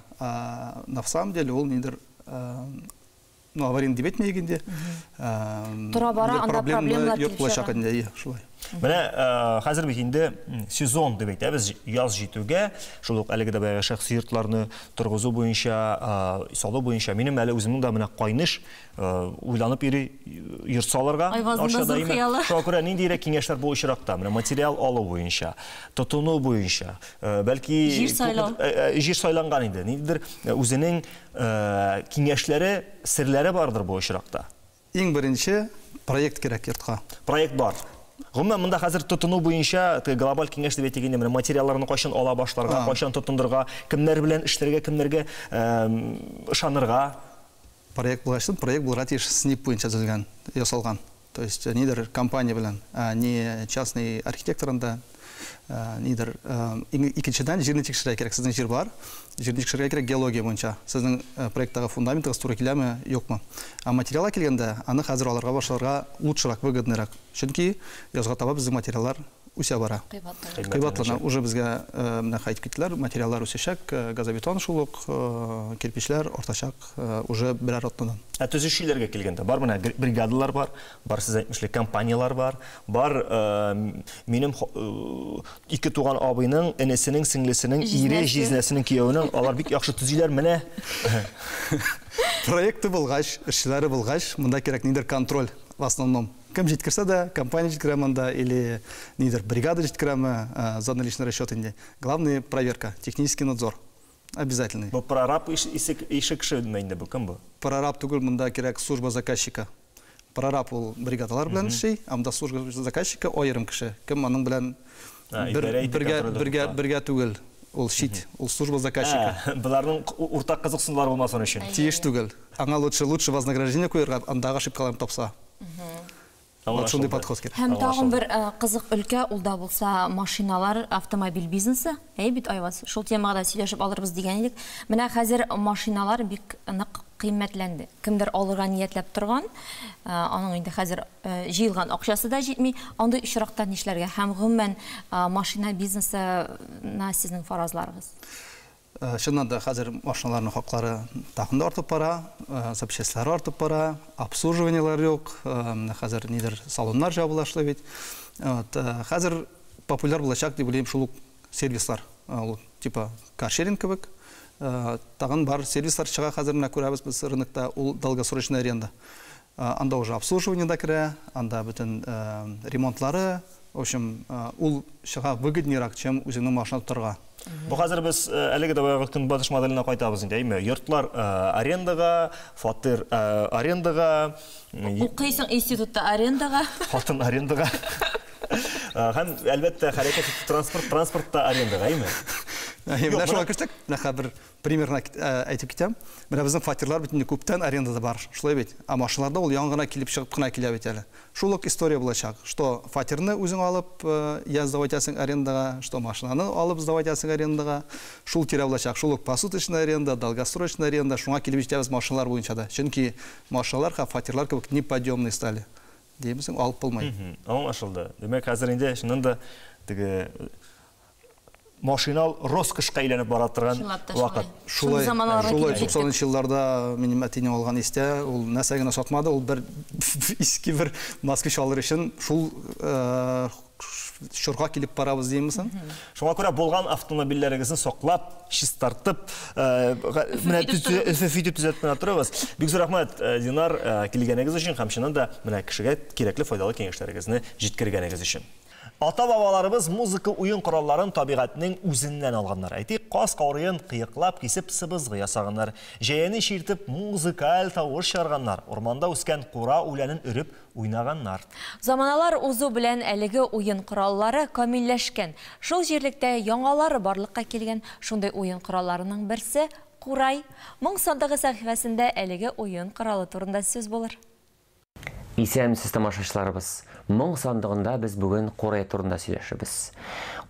На самом деле ул нидер, ну, аварийный дип әйтмәйек инде. Тора-бара анда проблемалар килеп чыга. Инде, шулай. Менә хәзер бит инде сезон дип әйтәбез, яз җитүгә, шул ук әлеге дә баягы шәхси йортларны торгызу буенча, салу буенча минем әле үземнең дә менә кайныш уйланып йөри йорт салырга. Айвазның зур хыялы. Шуңа күрә ниндирәк киңәшләр бу очракта? Менә материал алу буенча, тотыну буенча, бәлки җир сайлау. Җир сайланган инде. Ниндидер үзенең киңәшләре, серләре бардыр бу очракта. Иң беренче проект кирәк йортка. Проект бар. Гомумән, монда хәзер тотыну буенча глобаль киңәш дип әйтик инде, менә материалларны кайчан ала башларга, кайчан тотындырга, кемнәр белән эшләргә, кемнәргә ышанырга. Проект булгач, проект булырга тиеш, СНИП буенча төзелгән, ясалган. То есть нидер компания белән, не частный архитектор анда, нидер. Икенчедән, җирне тикшерергә кирәк. Сезнең җир бар, җирне тикшерергә кирәк геология буенча. Сезнең проекттагы фундаментыгыз туры киләме, юкмы. Ә материалга килгәндә, аны хәзер алырга башларга лучшерак, выгодныйрак. Чөнки язга таба безнең материаллар үсә бара. Кыйбатлана. Уже безгә менә әйтеп киттеләр, материаллар үсәчәк, газобетон шул ук, кирпичләр артачак уже берәр атнадан. Ә төзүчеләргә килгәндә, бар менә бригадалар бар, бар сез әйтмешли компанияләр бар, бар минем ике туган абыйның, энесенең, сеңлесенең, ире, җизнәсенең, кияүенең, алар бик яхшы төзиләр менә. Проекты булгач, эшчеләре булгач, монда кирәк ниндидер контроль в основном. Кем җиткерсә дә, компания җиткерә монда или нидер бригада җиткерәме, за наличный расчет инде. Главное проверка, технический надзор обязательный. Бу прораб ише кеше инде бу, кем бу? Прораб түгел, монда кирәк служба заказчика. Прораб ул бригадалар белән эшли, ә монда служба заказчика аерым кеше. Кем аның белән бергә түгел. Ул щит, ул служба заказчика. Буларның уртак кызыксынулары булмасын өчен. Тиеш түгел. Аңа лучше вознаграждение куярга, андагы ошибкаларын тапса. Вот шундый подход кирәк. Һәм тагын бер кызык өлкә, ул да булса машиналар, автомобиль бизнесы. Әй бит, Айваз, шул темага да сөйләшеп алырбыз дигән идек. Менә хәзер машиналар бик нык кыйммәтләнде. Кемдер алырга ниятләп торган, аның инде хәзер җыелган акчасы да җитми. Андый очракта нишләргә? Һәм гомумән машина бизнесына сезнең фаразларыгыз? Чыннан да хәзер машиналарның хаклары тагын да артып бара, запчастьлары артып бара, обслуживаниелар юк, хәзер нидер салоннар жабыла шулай бит. Хәзер популяр булачак дип уйлыйм шул ук сервислар, ул типа каршеринг кебек. Тагын бар сервислар чыга хәзер, менә күрәбез без рынокта, ул долгосрочная аренда. Анда уже обслуживание да керә, анда бөтен ремонтлары, в общем, ул чыга выгоднейрак, чем үзеңнең машина тотарга. Бу хәзер без әлеге дә баягы көнбатыш моделенә кайтабыз инде, әйме? Йортлар арендага, фатир арендага. Укыйсың институтта арендага. Хатын арендага. Һәм әлбәттә хәрәкәт итү транспорт, транспортта арендага, әйме? Менә шуңа керсәк, менә бер примерно әйтеп китәм. Менә безнең фатирлар бит инде күптән арендада бар, шулай бит. Ә машиналарда ул яңа гына килеп чыгып кына килә бит әле. Шул ук история булачак, что фатирны үзең алып, я сдавать итәсең арендага, что машинаны алып сдавать итәсең арендага. Шул тирә булачак, шул ук посуточная аренда, долгосрочная аренда, шуңа килеп җитәбез машиналар буенча да. Чөнки машиналар һәм фатирлар кебек неподъемные стали. Димсең, алып булмый. Аңлашылды. Димәк, хәзер инде чыннан да теге машинал роскошка әйләнеп бара торган вакыт. Шулай, шулай 90 елларда минем әтинең алган истә, ул нәрсә генә сатмады, ул бер иске бер москвич алыр өчен шул чорга килеп барабыз димсең. Шуңа күрә булган автомобильләрегезне саклап, чистартып, менә өф итеп төзәтеп кенә торыгыз. Бик зур рәхмәт, Динар, килгәнегез өчен һәм чыннан да менә кешегә кирәкле файдалы киңәшләрегезне җиткергәнегез өчен. Ата-бабаларыбыз музыка уен коралларын табигатьнең үзеннән алганнар. Әйтик, каз каурыен кыеклап кисеп сыбызгы ясаганнар. Җәяне чиртеп музыкаль тавыш чыгарганнар. Урманда үскән кура үләнен өреп уйнаганнар. Заманалар узу белән әлеге уен кораллары камилләшкән. Шул җирлектә яңалары барлыкка килгән. Шундый уен коралларының берсе курай. Моң сандыгы сәхифәсендә әлеге уен коралы турында сүз булыр. Исәнмесез, тамашачыларыбыз. Моң сандыгында без бүген курай турында сөйләшербез.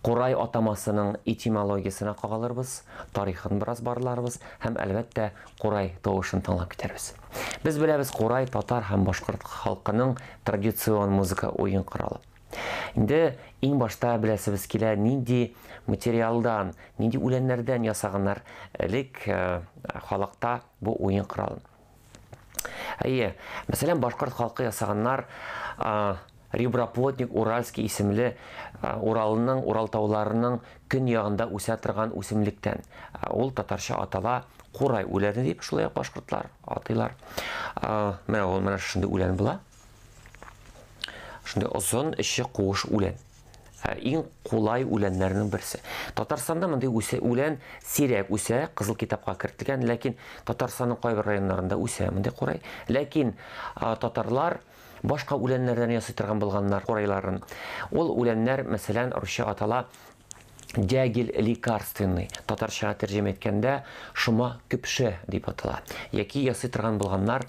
Курай атамасының этимологиясенә кагылырбыз, тарихын бераз барларбыз һәм әлбәттә курай тавышын тыңлап китәрбез. Без беләбез, курай татар һәм башкорт халкының традицион музыка уен коралы. Инде иң башта беләсебез килә, нинди материалдан, нинди үләннәрдән ясаганнар элек халыкта бу уен коралын. Әйе, мәсәлән, башкорт халкы ясаганнар реброплотник уральский исемле Уралның, Урал тауларының көньягында үсә торган үсемлектән. Ул татарча атала курай үләне дип, шулай ук башкортлар атыйлар. Менә ул менә шундый үлән була. Шундый озын, эче куыш үлән. Иң кулай үләннәрнең берсе. Татарстанда мондый үлән сирәк үсә, Кызыл китапка кертелгән, ләкин Татарстанның кайбер районнарында үсә мондый курай. Ләкин татарлар башка үләннәрдән ясый торган булганнар курайларын. Ул үләннәр, мәсәлән, русча атала дягель лекарственный, татарчага тәрҗемә иткәндә шома көпше дип атала. Яки ясый торган булганнар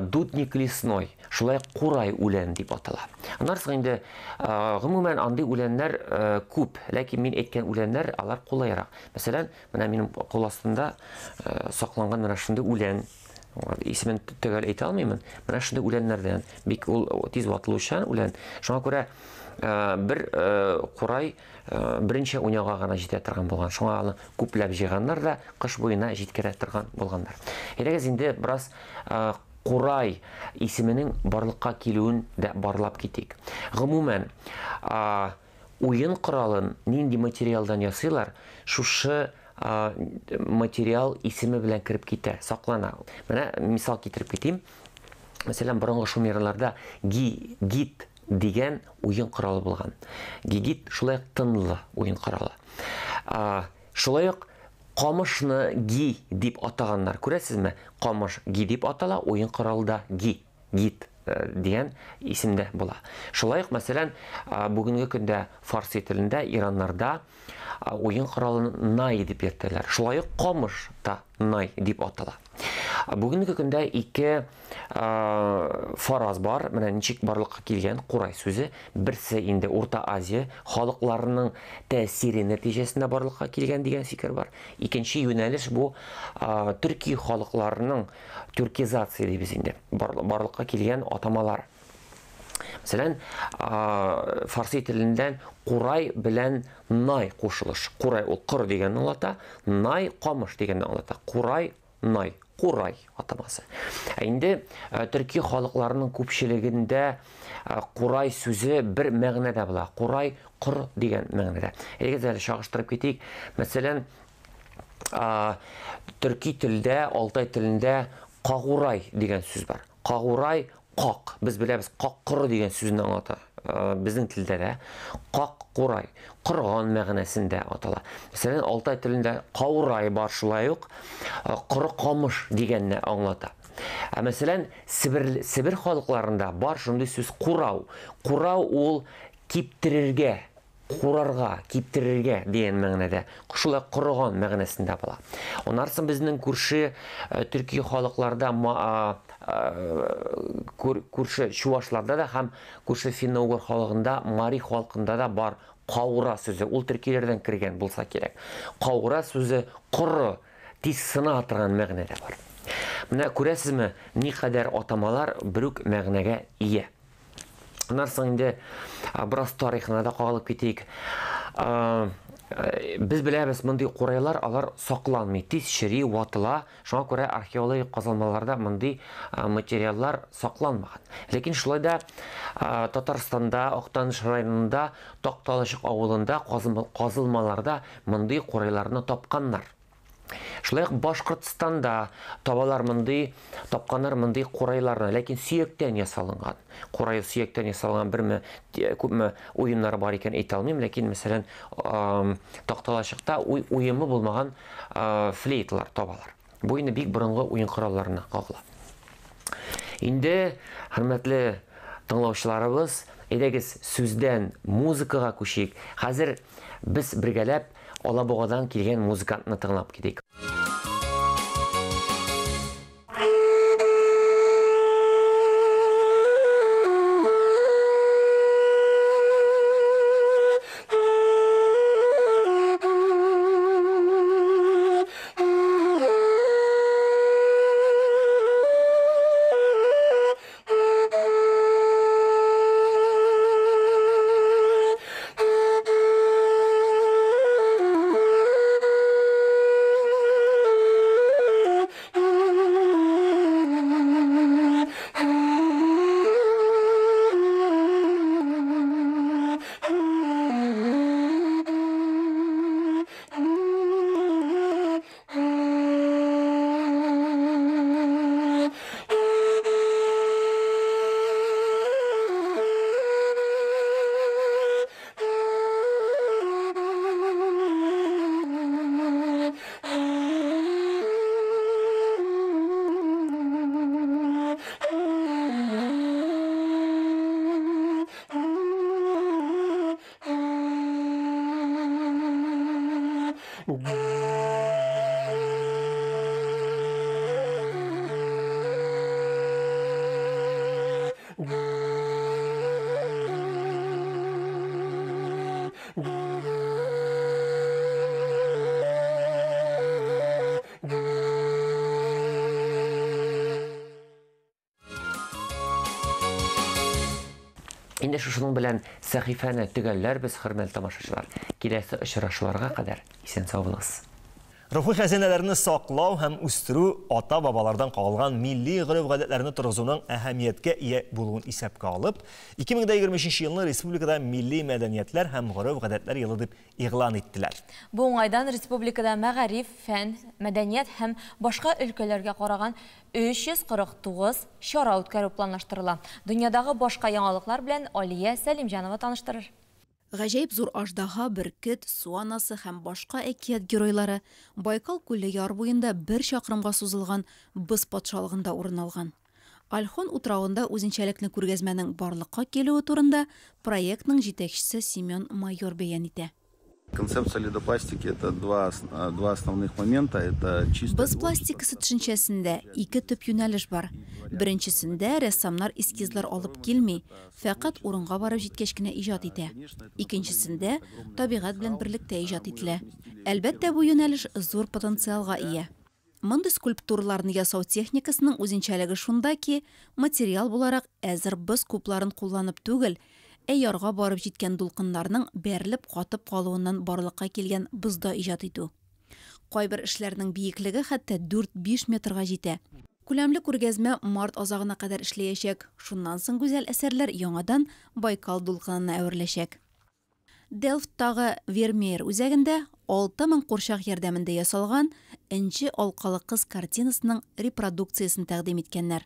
дудник лесной. шулай ук курай үлән дип атала. Аннан соң инде, гомумән, андый үләннәр күп, ләкин мин әйткән үләннәр алар кулайрак. Мәсәлән, менә минем кул астында сакланган менә шундый үлән, исемен төгәл әйтә алмыймын. Менә шундый үләннәрдән бик ул тиз ватылучан үлән. Шуңа күрә бер курай берничә уйнауга гына җитә торган булган. Шуңа аны күпләп җыйганнар да кыш буена җиткерә торган булганнар. Әйдәгез инде бераз курай исеменең барлыкка килүен дә барлап китик. Гомумән, уен коралын нинди материалдан ясыйлар, шушы материал исеме белән кереп китә, саклана. Менә мисал китереп китим. Мәсәлән, борынгы шумерларда ги, гит дигән уен коралы булган. Гигит шулай ук тынлы уен коралы. Шулай ук камышны ги дип атаганнар. Күрәсезме? Камыш ги дип атала, уен коралы да ги, гит дигән исемдә була. Шулай ук, мәсәлән, бүгенге көндә фарси телендә, ираннарда уен коралын най дип йөртәләр. Шулай ук камыш та най дип атала. Бүгенге көндә ике фараз бар. Менә ничек барлыкка килгән курай сүзе. Берсе инде Урта Азия халыкларының тәэсире нәтиҗәсендә барлыкка килгән дигән фикер бар. Икенче юнәлеш бу төрки халыкларының тюркизация дибез инде, барлыкка килгән атамалар. Мәсәлән, фарси теленнән курай белән най кушылыш. Курай ул кыр дигәнне аңлата, най камыш дигәнне аңлата. Курай, най, курай атамасы. Ә инде төрки халыкларының күпчелегендә курай сүзе бер мәгънәдә була. Курай кыр дигән мәгънәдә. Әйдәгез әле чагыштырып китик. Мәсәлән, төрки телдә, алтай телендә кагурай дигән сүз бар. Кагурай как. Без беләбез, как коры дигән сүзне аңлата. Безнең телдә дә как курай, корган мәгънәсендә атала. Мәсәлән, алтай телендә каурай бар шулай ук, коры камыш дигәнне аңлата. Ә мәсәлән, Себер халыкларында бар шундый сүз курау. Курау ул киптерергә, курарга, киптерергә дигән мәгънәдә, шулай корыган мәгънәсендә була. Аннан соң безнең күрше төрки халыкларда, күрше чувашларда да һәм күрше финно-угор халыгында, мари халкында да бар каура сүзе. Ул төркиләрдән кергән булса кирәк. Каура сүзе коры, тиз сына торган мәгънәдә бар. Менә күрәсезме, никадәр атамалар бер үк мәгънәгә ия. Аннан соң инде бераз тарихына да кагылып китик. Без беләбез, мондый курайлар алар сакланмый, тиз чери, ватыла. Шуңа күрә археологик казылмаларда мондый материаллар сакланмаган. Ләкин шулай да Татарстанда, Актаныш районында, Такталачык авылында казылмаларда мондый курайларны тапканнар. Шулай ук Башкортстанда табалар мондый, тапканнар мондый курайларны, ләкин сөяктән ясалынган. Курай сөяктән ясалган берме, күпме уеннары бар икән әйтә алмыйм, ләкин мәсәлән, Такталачыкта уемы булмаган флейталар табалар. Бу инде бик борынгы уен коралларына кагыла. Инде, хөрмәтле тыңлаучыларыбыз, әйдәгез сүздән музыкага күчик. Хәзер без бергәләп Алабугадан килгән музыкантны тыңлап китик. Инде шушының белән сәхифәне төгәлләрбез, хөрмәтле тамашачылар. Киләсе очрашуларга кадәр исән-сау булыгыз. Рухи хәзинәләрне саклау һәм үстерү ата-бабалардан калган милли гореф-гадәтләрне торгызуның әһәмияткә ия булуын исәпкә алып, 2023 елны республикада милли мәдәниятләр һәм гореф-гадәтләр елы дип игълан иттеләр. Бу уңайдан республикада мәгариф, фән, мәдәният һәм башка өлкәләргә караган 349 чара үткәрү планлаштырыла. Дөньядагы башка яңалыклар белән Алия Сәлимҗанова таныштырыр. Гаҗәеп зур аждаһа, бөркет, су анасы һәм башка әкият геройлары Байкал күле яр буенда бер чакрымга сузылган боз патшалыгында урын алган. Ольхон утравында үзенчәлекле күргәзмәнең барлыкка килүе турында проектның җитәкчесе Семен Майор бәян итә. Концепция ледопластики – это два основных момента. Это чисто Боз пластикасы төшенчәсендә ике төп юнәлеш бар. Беренчесендә рәссамнар эскизлар алып килми, фәкать урынга барып җиткәч кенә иҗат итә. Икенчесендә табигать белән берлектә иҗат ителә. Әлбәттә, бу юнәлеш зур потенциалга ия. Мондый скульптураларны ясау техникасының үзенчәлеге шунда ки, материал буларак әзер боз кубларын кулланып түгел, ә ярга барып җиткән дулкыннарның бәрелеп катып калуыннан барлыкка килгән бозда иҗат итү. Кайбер эшләрнең биеклеге хәтта 4-5 метрга җитә. Күләмле күргәзмә март азагына кадәр эшләячәк. Шуннан соң гүзәл әсәрләр яңадан Байкал дулкынына әвереләчәк. Делфттагы Вермеер үзәгендә 6000 курчак ярдәмендә ясалган Энҗе алкалы кыз картинасының репродукциясен тәкъдим иткәннәр.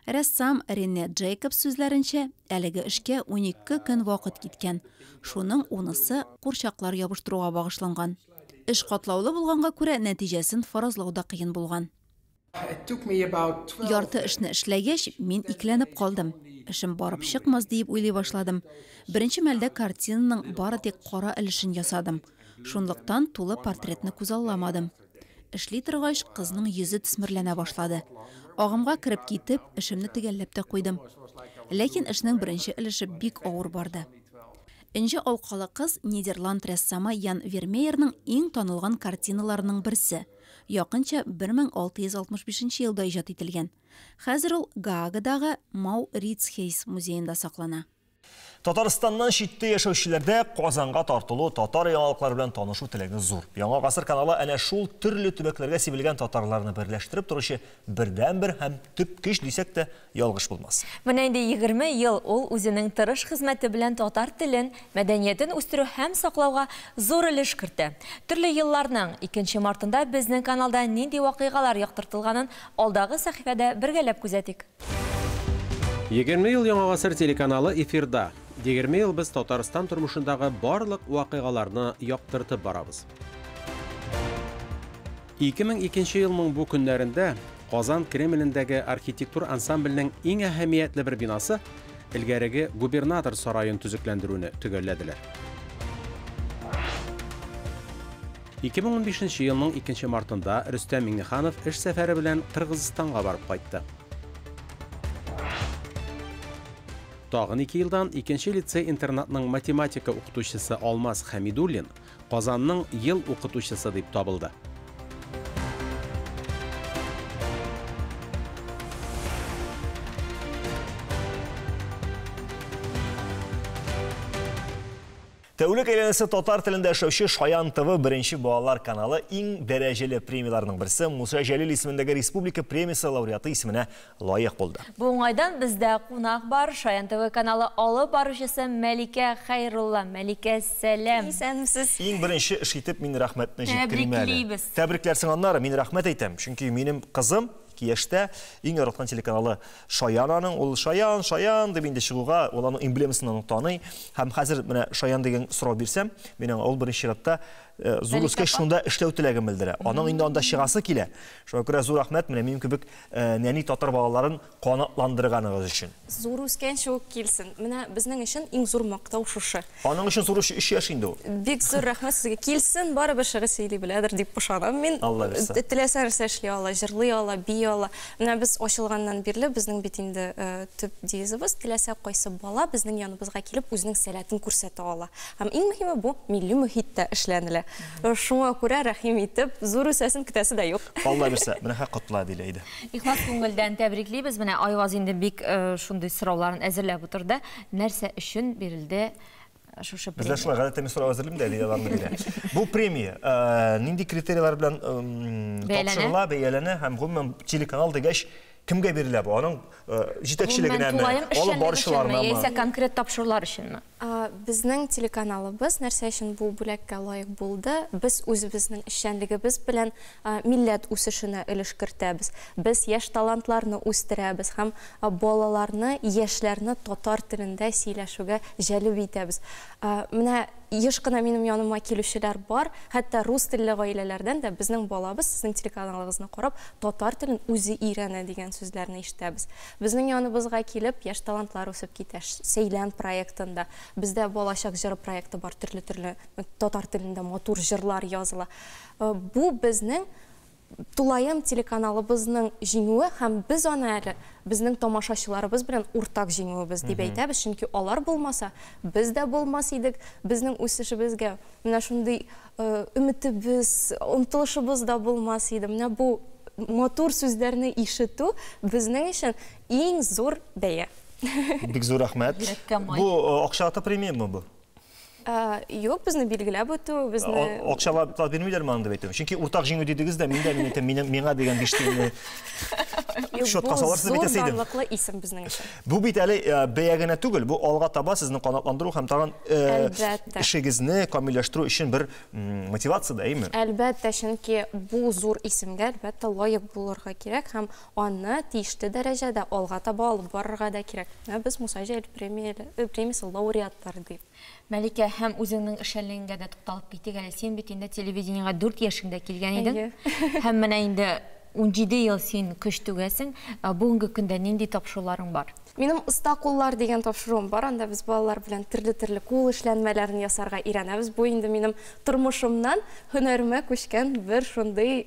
Рәссам Рене Джейкобс сүзләренчә, әлеге эшкә 12 көн вакыт киткән. Шуның 10-сы курчаклар ябыштыруга багышланган. Эш катлаулы булганга күрә нәтиҗәсен фаразлау да кыен булган. Ярты эшне эшләгәч, мин икеләнеп калдым. Эшем барып чыкмас диеп уйлый башладым. Беренче мәлдә картинаның бары тик кара өлешен ясадым. Шунлыктан тулы портретны күзалламадым. Эшли торгач, кызның йөзе төсмерләнә башлады. Агымга кереп китеп, эшемне төгәлләп тә куйдым. Ләкин эшнең беренче өлеше бик авыр барды. Энҗе алкалы кыз Нидерланд рәссамы Ян Вермеерның иң танылган картиналарының берсе. Якынча 1665 елда иҗат ителгән. Хәзер ул Гаагадагы Маурицхейс музеенда саклана. Татарстаннан читтә яшәүчеләрдә Казанга тартылу, татар яңалыклары белән танышу теләге зур. Яңа гасыр каналы әнә шул төрле төбәкләргә сибелгән татарларны берләштереп торучы бердәнбер һәм төп көч дисәк тә ялгыш булмас. Менә инде 20 ел ул үзенең тырыш хезмәте белән татар телен, мәдәниятен үстерү һәм саклауга зур өлеш кертә. Төрле елларның 2 мартында безнең каналда нинди вакыйгалар яктыртылганын алдагы сәхифәдә бергәләп күзәтик. 20 ел Яңа гасыр телеканалы эфирда. 20 ел без Татарстан тормышындагы барлык вакыйгаларны яктыртып барабыз. 2002 елның бу көннәрендә Казан Кремлендәге архитектур ансамбльнең иң әһәмиятле бер бинасы элгәреге губернатор сараен төзекләндерүне төгәлләделәр. 2015 елның 2 мартында Рөстәм Миңнеханов эш сәфәре белән Кыргызстанга барып кайтты. Тагын 2 елдан 2 лицей-интернатның математика укытучысы Алмаз Хәмидуллин Казанның ел укытучысы дип табылды. Тәүлек әйләнәсе татар телендә эшләүче Шаян ТВ беренче балалар каналы иң дәрәҗәле премияләрнең берсе Муса Җәлил исемендәге республика премиясе лауреаты исеменә лаек булды. Бу уңайдан бездә кунак бар. Шаян ТВ каналы алып баручысы Мәликә Хәйрулла. Мәликә, сәлам. Исәнмесез. Иң беренче эш итеп мин рәхмәтне җиткерим әле. Тәбриклибез. Тәбрикләрсең аннары, мин рәхмәт әйтәм, чөнки минем кызым Кияштә иң яраткан телеканалы Шаян аның, ул Шаян, Шаян дип инде чыгуга, ул аның эмблемасын аны таный. Һәм хәзер менә Шаян дигән сорау бирсәм, мин аңа ул беренче чиратта зур үскәч шунда эшләү теләген белдерә. Аның инде анда чыгасы килә. Шуңа күрә зур рәхмәт менә минем кебек нәни татар балаларын канатландырганыгыз өчен. Зур үскәнче үк килсен. Менә безнең өчен иң зур мактау шушы. Аның өчен зур 3 яшь инде ул. Бик зур рәхмәт сезгә. Килсен, барыбер шигырь сөйли беләдер дип ышанам мин. Алла бирсә. Теләсә нәрсә эшли ала, җырлый ала, бии ала. Менә без ачылганнан бирле безнең бит инде төп девизыбыз теләсә кайсы бала безнең яныбызга килеп үзенең сәләтен күрсәтә ала. Һәм иң мөһиме бу милли мөхиттә эшләнелә. Шуңа күрә рәхим итеп, зур үсәсен көтәсе дә юк. Алла бирсә, менә хак котла Әдилә иде. Ихлас күңелдән тәбриклибез. Менә Айваз инде бик шундый сорауларын әзерләп утырды. Нәрсә өчен бирелде шушы премия? Бездә шулай гадәттә мин сорау әзерлим дә, Әдилә аларны бирә. Бу премия нинди критерийлар белән тапшырыла, бәяләнә һәм гомумән телеканал дигәч кемгә бирелә бу? Аның җитәкчелегенәме, алып баручыларынамы? Яисә конкрет тапшырулар өченме? Безнең телеканалыбыз нәрсә өчен бу бүләккә лаек булды? Без үзебезнең эшчәнлегебез белән милләт үсешенә өлеш кертәбез. Без яшь талантларны үстерәбез һәм балаларны, яшьләрне татар телендә сөйләшүгә җәлеп итәбез. Менә еш кына минем яныма килүчеләр бар, хәтта рус телле гаиләләрдән дә безнең балабыз сезнең телеканалыгызны карап, татар телен үзе өйрәнә дигән сүзләрне ишетәбез. Безнең яныбызга килеп, яшь талантлар үсеп китә. Сәйлән проектында, бездә Балачак җыры проекты бар, төрле-төрле татар телендә матур җырлар языла. Бу безнең тулаем телеканалыбызның җиңүе һәм без аны әле безнең тамашачыларыбыз белән уртак җиңүебез дип әйтәбез, чөнки алар булмаса, без дә булмас идек, безнең үсешебезгә менә шундый өметебез, омтылышыбыз да булмас иде. Менә бу матур сүзләрне ишетү безнең өчен иң зур бәя. Бик зур рәхмәт. Бу акчалата премиямы бу? Юк, безне билгеләп үтү, безне акчалата бирмиләрме аны дип әйтәм. Чөнки уртак җиңү дидегез дә, мин дә мин әйтәм, миңа дигән 5 тиенне счетка салырсыз дип әйтәсе идем. Зур данлыклы исем безнең өчен. Бу бит әле бәя генә түгел, бу алга таба сезне канатландыру һәм тагын эшегезне камилләштерү өчен бер мотивация да, әйеме? Әлбәттә, чөнки бу зур исемгә әлбәттә лаек булырга кирәк һәм аны тиешле дәрәҗәдә алга таба алып барырга да кирәк. Без Муса Җәлил премиясе лауреатлары дип. Мәликә, һәм үзеңнең эшчәнлегеңгә дә тукталып китик әле. Син бит инде телевидениегә 4 яшеңдә килгән идең. Һәм менә инде 17 ел син көч түгәсең. Бүгенге көндә нинди тапшыруларың бар? Минем Оста куллар дигән тапшыруым бар. Анда без балалар белән төрле-төрле кул эшләнмәләрен ясарга өйрәнәбез. Бу инде минем тормышымнан һөнәремә күчкән бер шундый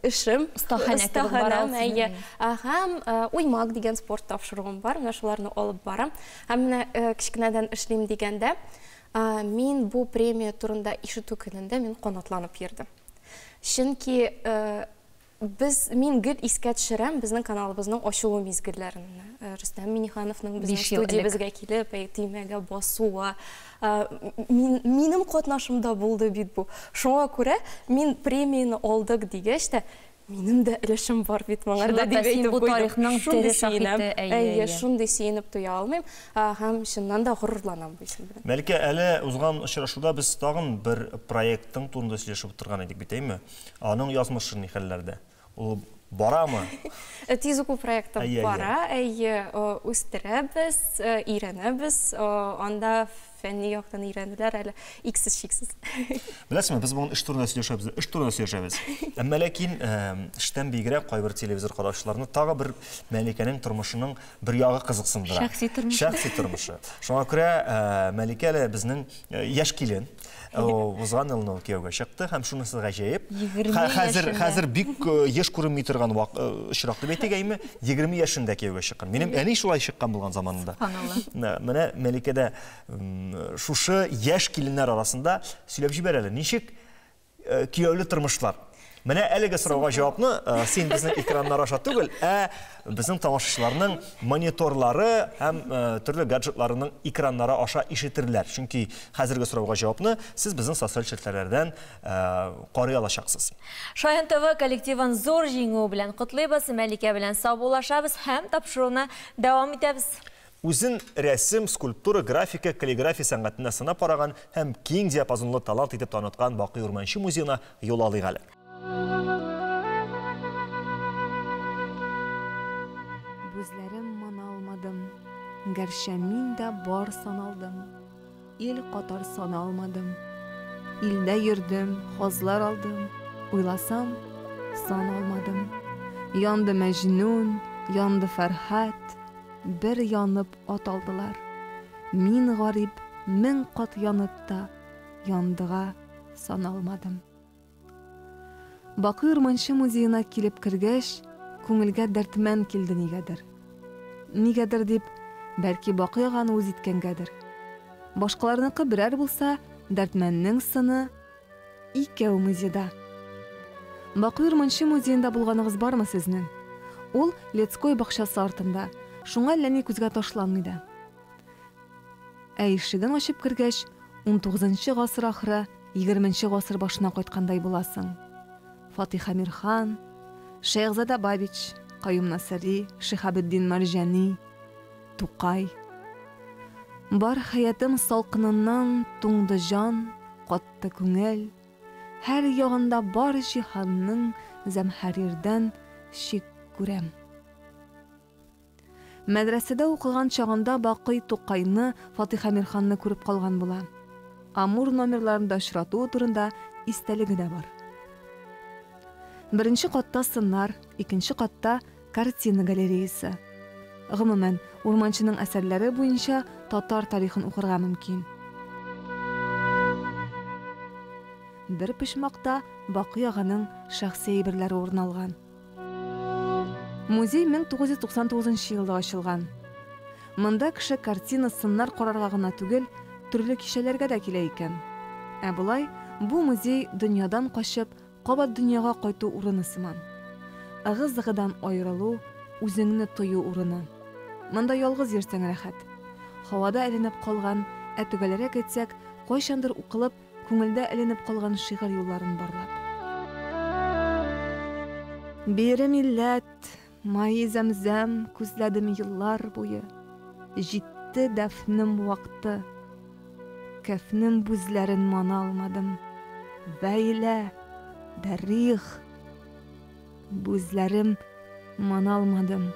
эшем. Остаханә кебек бара ул синең. Һәм Уймак дигән спорт тапшыруым бар. Менә шуларны алып барам. Һәм менә кечкенәдән эшлим дигәндә, мин бу премия турында ишетү көнендә мин канатланып йөрдем. Чөнки без, мин гел искә төшерәм безнең каналыбызның ачылу мизгелләрен. Рөстәм Миннихановның безнең студиябезгә килеп, төймәгә басуы, минем катнашымда булды бит бу. Шуңа күрә мин премияне алдык дигәч тә, минем дә өлешем бар бит моңарда дип әйтеп куйдым. Шундый сөенәм. Әйе, шундый сөенеп туя алмыйм һәм чыннан да горурланам бу исем белән. Мәликә, әле узган очрашуда без тагын бер проектның турында сөйләшеп утырган идек бит, әйме? Аның язмышы ни хәлләрдә? Ул барамы? Тиз уку проекты бара, әйе, үстерәбез, өйрәнәбез, анда фәнни яктан өйрәнүләр әле иксез-чиксез. Беләсезме, без бүген эш турында сөйләшәбез, эш турында сөйләшәбез. Әмма ләкин эштән бигрәк кайбер телевизор караучыларны тагы бер Мәликәнең тормышының бер ягы кызыксындыра. Шәхси тормышы. Шәхси тормышы. Шуңа күрә Мәликә әле безнең яшь килен. Узган елны ул кияүгә чыкты һәм шунысы гаҗәеп. Хәзер бик еш күренми торган очрак дип әйтик, әйме, 20 яшендә кияүгә чыккан. Минем әни шулай чыккан булган заманында. Менә Мәликә дә шушы яшь киленнәр арасында сөйләп җибәр әле, ничек кияүле тормышлар? Менә әлеге сорауга җавапны син безнең экраннар аша түгел, ә безнең тамашачыларның мониторлары һәм төрле гаджетларының экраннары аша ишетерләр. Чөнки хәзерге сорауга җавапны сез безнең социаль челтәрләрдән карый алачаксыз. Шаян ТВ коллективын зур җиңү белән котлыйбыз, Мәликә белән саубуллашабыз һәм тапшыруны дәвам итәбез. Үзен рәсем, скульптура, графика, каллиграфия сәнгатенә сынап караган һәм киң диапазонлы талант итеп таныткан Бакый Урманче музеена юл алыйк әле. Бүзләрем маналмадым, гәрчә мин дә бар саналдым, ил катар саналмадым. Илдә йөрдем, хазлар алдым, уйласам, сан алмадым. Янды Мәҗнүн, янды Фәрһад, бер янып ат алдылар. Мин гарип, 1000 кат янып та, яндыга саналмадым. Бакый Урманче музеена килеп кергәч, күңелгә дәртмән килде нигәдер. Нигәдер дип, бәлки Бакый аганы үз иткәнгәдер. Башкаларныкы берәр булса, Дәртмәннең сыны икәү музейда. Бакый Урманче музеенда булганыгыз бармы сезнең? Ул Лецкой бакчасы артында, шуңа әллә ни күзгә ташланмый да. Ә ишеген ачып кергәч, 19 гасыр ахыры, 20 гасыр башына кайткандай буласың. Фатих Әмирхан, Шәехзада Бабич, Каюм Насыйри, Шиһабетдин Мәрҗани, Тукай. Бар хәятым салкыныннан туңды җан, катты күңел. Һәр ягында бар җиһанның зәмһәрирдән шик күрәм. Мәдрәсәдә укыган чагында Бакый Тукайны, Фатих Әмирханны күреп калган була. Амур номерларында очратуы турында истәлеге дә бар. Беренче катта сыннар, икенче катта картина галереясы. Гомумән, Урманчының әсәрләре буенча татар тарихын укырга мөмкин. Бер почмакта Бакый аганың шәхси әйберләре урын алган. Музей 1999 елда ачылган. Монда кеше картина, сыннар карарга гына түгел, төрле кичәләргә дә килә икән. Ә болай, бу музей дөньядан качып, кабат дөньяга кайту урыны сыман. Ыгы-зыгыдан аерылу, үзеңне тою урыны. Монда ялгыз йөрсәң рәхәт. Һавада эленеп калган, ә төгәлрәк әйтсәк, кайчандыр укылып, күңелдә эленеп калган шигырь юлларын барлап. Бире милләт, майы зәмзәм күзләдем еллар буе. Җитте дәфнем вакыты. Кәфнем бүзләрен мана алмадым. Вәйлә, дәрих, бүзләрем мана алмадым.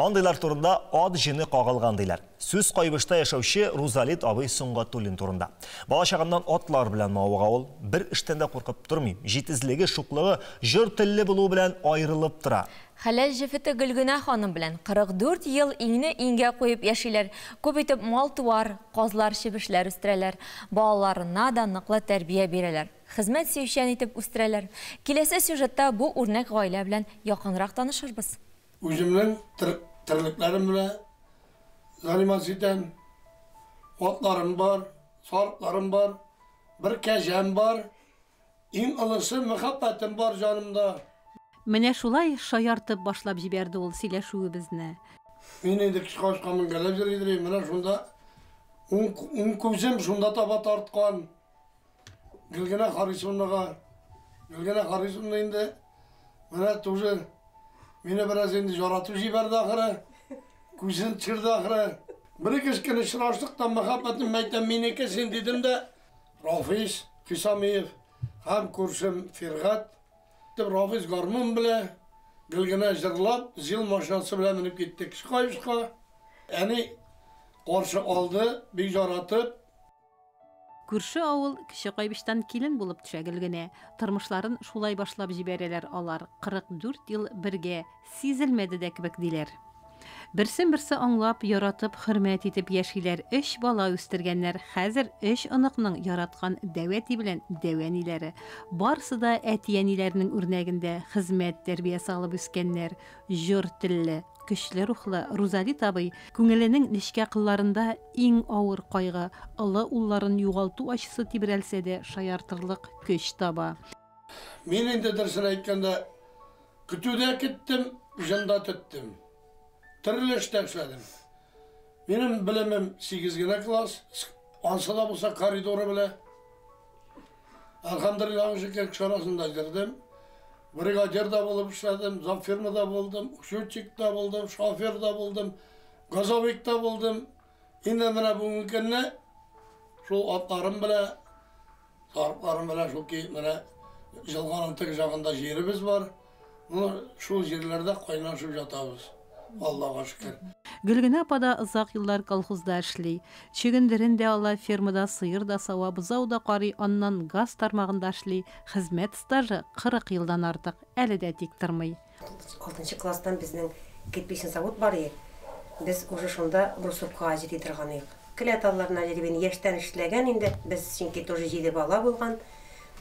Андыйлар турында ат җене кагылган диләр. Сүз Кайбышта яшәүче Рузалит абый Сөнгатуллин турында. Балачагыннан атлар белән мавыга ул, бер эштән дә куркып тормый. Җитезлеге, шуклыгы, җор телле булуы белән аерылып тора. Хәләл җефете Гөлгенә ханым белән 44 ел иңне иңгә куеп яшиләр. Күп итеп мал-туар, казлар, чебешләр үстерәләр. Балаларына да ныклы тәрбия бирәләр. Хезмәт сөючән итеп үстерәләр. Киләсе сюжетта бу үрнәк гаилә белән якынрак танышырбыз. Үземнең терлекләрем белән заниматься итәм. Атларым бар, сарыкларым бар, бер кәҗәм бар. Иң олысы мәхәббәтем бар җанымда. Менә шулай шаяртып башлап җибәрде ул сөйләшүебезне. Мин инде кичке ашка менгәләп йөри идем, менә шунда уң күзем шунда таба тарткан. Гөлгенә Харисовнага, Гөлгенә Харисовна инде менә тоже мине бераз инде жаратып җибәрде ахыры, күзен төшерде ахыры. Бер ике көн очраштык та мәхәббәтем әйтәм, минеке син дидем дә, Рафис Хисамиев һәм күршем Фиргать, Рафис гармун белә, Гөлгенә җырлап, ЗИЛ машинасы белән менеп киттек Кайбышка. Әни каршы алды, бик жаратып. Күрше авыл Кече Кайбычтан килен булып төшә Гөлгенә. Тормышларын шулай башлап җибәрәләр алар. 44 ел бергә, сизелмәде дә кебек диләр. Берсен-берсе аңлап, яратып, хөрмәт итеп яшиләр. 3 бала үстергәннәр. Хәзер 3 оныкның яраткан дәү әти белән дәү әниләре. Барысы да әти-әниләренең үрнәгендә хезмәт тәрбиясе алып үскәннәр. Җор телле, көчле рухлы Рузалит абый күңеленең нечкә кылларында иң авыр кайгы, олы улларын югалту ачысы тибрәлсә дә шаяртырлык көч таба. Мин инде дөресен әйткәндә, көтүдә киттем, җында төттем. Төрле эштә эшләдем. Минем белемем 8 генә класс, ансы да булса коридоры белә. Әлхәмдүлилләһ, шөкер, кеше арасында йөрдем. Бригадир да булып эшләдем, замфирмада булдым, учетчик та булдым, шофер да булдым, газовик та булдым. Инде менә бүгенге көнне шул атларым белән, сарыкларым белән шул ки менә җылганың теге җагында җиребез бар. Шул җирләрдә кайнашып ятабыз. Аллага шөкер. Гөлгенә апа да озак еллар колхозда эшли. Чөгендерен дә ала, фермада сыер да сава, бозау да карый, аннан газ тармагында эшли. Хезмәт стажы 40 елдан артык, әле дә тик тормый. Алтынчы класстан безнең кирпичный завод бар иде. Без уже шунда брусокка җыри торган идек. Келәт алларына җыри мин яшьтән эшләгән инде. Без чөнки тоже җиде бала булган.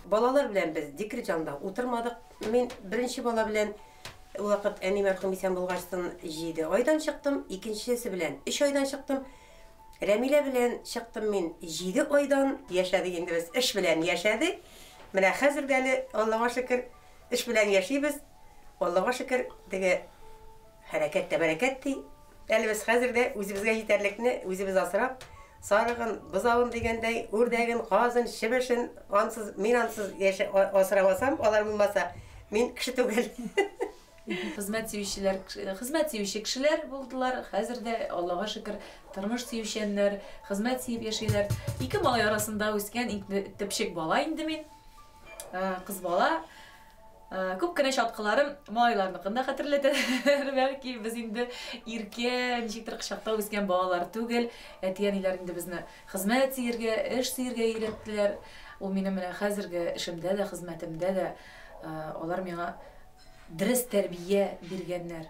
Балалар белән без декрет янында утырмадык. Мин беренче бала белән ул вакыт әни мәрхүм исән булгачтын 7 айдан чыктым, икенчесе белән 3 айдан чыктым. Рәмилә белән чыктым мин 7 айдан. Яшәдек инде без, эш белән яшәдек. Менә хәзер дә әле, Аллага шөкер, эш белән яшибез. Аллага шөкер, теге хәрәкәт тә бәрәкәт ди. Әле без хәзер дә үзебезгә җитәрлекне үзебез асрап, сарыгын, бозавын дигәндәй, үрдәген, казын, чебешен, ансыз, мин ансыз яшә, асрамасам, алар булмаса, мин кеше түгел. Хезмәт сөючеләр, хезмәт сөюче кешеләр булдылар. Хәзер дә, Аллага шөкер, тормыш сөючәннәр, хезмәт сөеп яшиләр. Ике малай арасында үскән иң төпчек бала инде мин. Кыз бала. Күп кенә чаткыларым малайларныкын да хәтерләтәләр. Бәлки без инде иркә, ничектер кочакта үскән балалар түгел. Әти-әниләр инде безне хезмәт сөяргә, эш сөяргә өйрәттеләр. Ул минем менә хәзерге эшемдә дә, хезмәтемдә дә алар миңа дөрес тәрбия биргәннәр.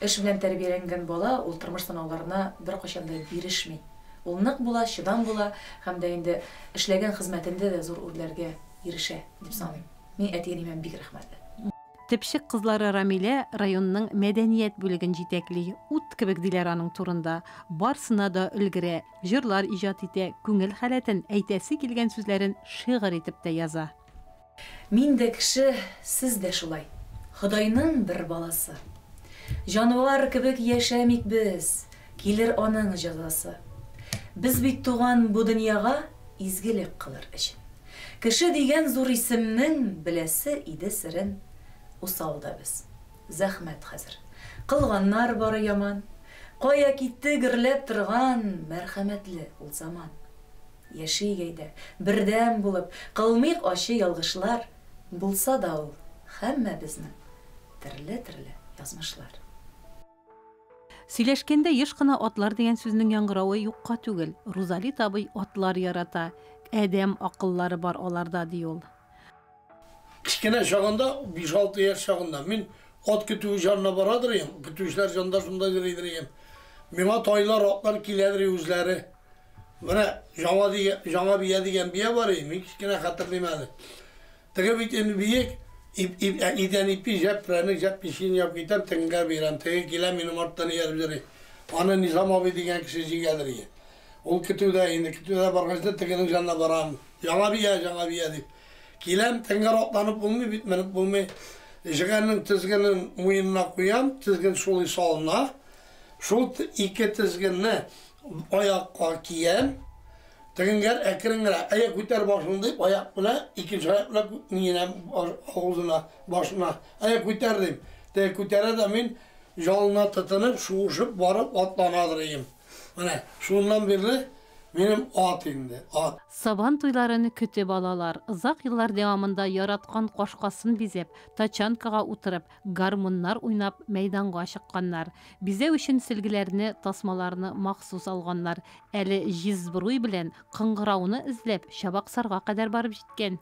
Эш белән тәрбияләнгән бала ул тормыш сынауларына беркайчан да бирешми. Ул нык була, чыдам була һәм дә инде эшләгән хезмәтендә дә зур үрләргә ирешә, дип саныйм. Мин әти-әниемә бик рәхмәтле. Төпчек кызлары Рамилә районның мәдәният бүлеген җитәкли. Ут кебек диләр аның турында. Барсына да өлгерә, җырлар иҗат итә, күңел халәтен, әйтәсе килгән сүзләрен шигырь итеп тә яза. Мин дә кеше, сез дә шулай. Ходайның бер баласы. Җанвар кебек яшәмик без, килер аның җәзасы. Без бит туган бу дөньяга изгелек кылыр өчен. Кеше дигән зур исемнең беләсе иде серен. Усал да без. Зәхмәт хәзер. Кылганнар бары яман. Кая китте гөрләп торган мәрхәмәтле ул заман. Яшик әйдә, бердәм булып, кылмыйк ачы ялгышлар, булса да ул һәммәбезнең төрле-төрле язмышлар. Сөйләшкәндә еш кына атлар дигән сүзнең яңгыравы юкка түгел. Рузалит абый атлар ярата. Адәм акыллары бар аларда, ди ул. Кечкенә чагында, биш-алты яшь чагында, мин ат көтүе җанына барадыр идем, көтүчеләр җанында шунда йөридер идем. Миңа тайлар, атлар киләдер үзләре. Менә Жаңа дигән, Жаңа бия дигән бия бар иде, мин кечкенә хәтерлим әле. Теге бит инде биек, ип, ип, ә, идән ипи, җәп прәнек, җәп печенье алып китәм, тегеңгә бирәм. Теге килә, минем арттан ияреп йөри. Аны Низам абый дигән кеше җигәдер иде. Ул көтүдә инде, көтүдә баргач та тегенең янына барам. Яңа бия, яңа бия дип. Киләм, тегеңгә атланып булмый бит, менеп булмый. Җегәннең тезгенен муенына куям, тезген шулай салына. Шул ике тезгенне аякка киям. Тегенгәр әкрен генә, әйе, күтәр башыңны дип, аяк белән, икенче аяк белән минем авызына, башына, әйе, күтәр дим. Теге күтәрә дә мин җалына тотынып, шуышып барып атланадыр идем. Менә шуннан бирле минем ат инде, ат. Сабан туйларын көтеп алалар. Озак еллар дәвамында яраткан кашкасын бизәп, тачанкага утырып, гармуннар уйнап мәйданга чыкканнар. Бизәү өчен сөлгеләрне, тасмаларны махсус алганнар. Әле җиз сбруй белән кыңгырауны эзләп Чабаксарга кадәр барып җиткән.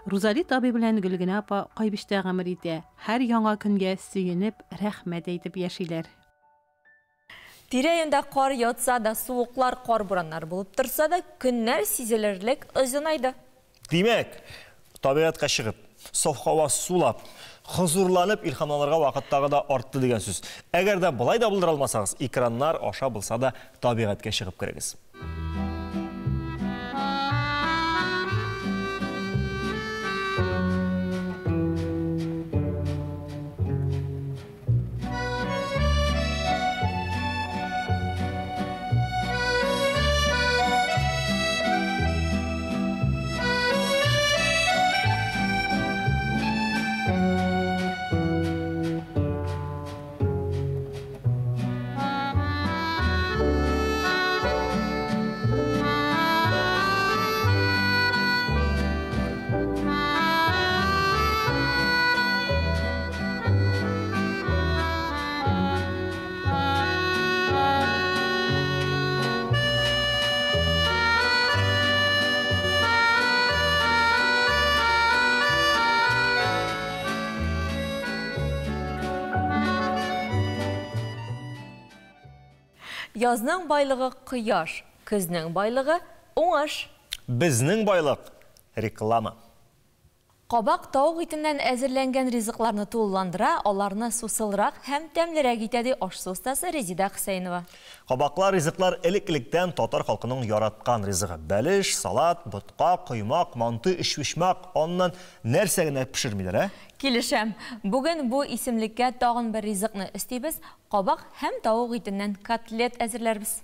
Рузалит абый белән Гөлгенә апа Кайбычта гомер итә. Һәр яңа көнгә сөенеп, рәхмәт әйтеп яшиләр. Тирә-юньдә кар ятса да, суыклар, кар-бураннар булып торса да, көннәр сизелерлек озынайды. Димәк, табигатькә чыгып, саф һава сулап, хозурланып илһамланырга вакыт тагы да артты дигән сүз. Әгәр дә болай да булдыра алмасагыз, экраннар аша булса да табигатькә чыгып керегез. Язның байлыгы кояш, көзнең байлыгы уңыш. Безнең байлык реклама. Кабак тавык итеннән әзерләнгән ризыкларны тулыландыра, аларны сусылрак һәм тәмлерәк итә, ди аш-су остасы Резида Хөсәенова. Кабаклар ризыклар элек-электән татар халкының яраткан ризыгы. Бәлеш, салат, ботка, коймак, манты, өчпочмак, аннан нәрсә генә пешермиләр, ә? Килешәм. Бүген бу исемлеккә тагын бер ризыкны өстибез, кабак һәм тавык итеннән котлет әзерләрбез.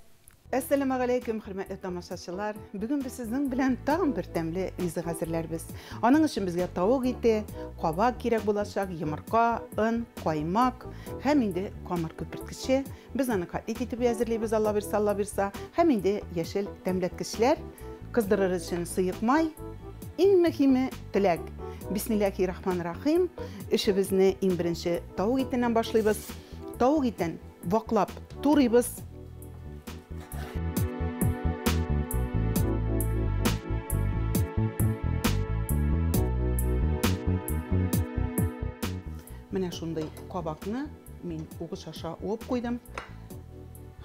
Әссәламегаләйкүм, хөрмәтле тамашачылар. Бүген без сезнең белән тагын бер тәмле ризык әзерләрбез. Аның өчен безгә тавык ите, кабак кирәк булачак, йомырка, он, каймак һәм инде камыр күперткече. Без аны котлет итеп әзерлибез, Алла бирса, Алла бирса. Һәм инде яшел тәмләткечләр, кыздырыр өчен сыек май. Иң мөһиме теләк. Бисмиллахи рахман рахим. Эшебезне иң беренче тавык итеннән башлыйбыз. Тавык итен ваклап турыйбыз. Менә шундый кабакны мин угыч аша уып куйдым.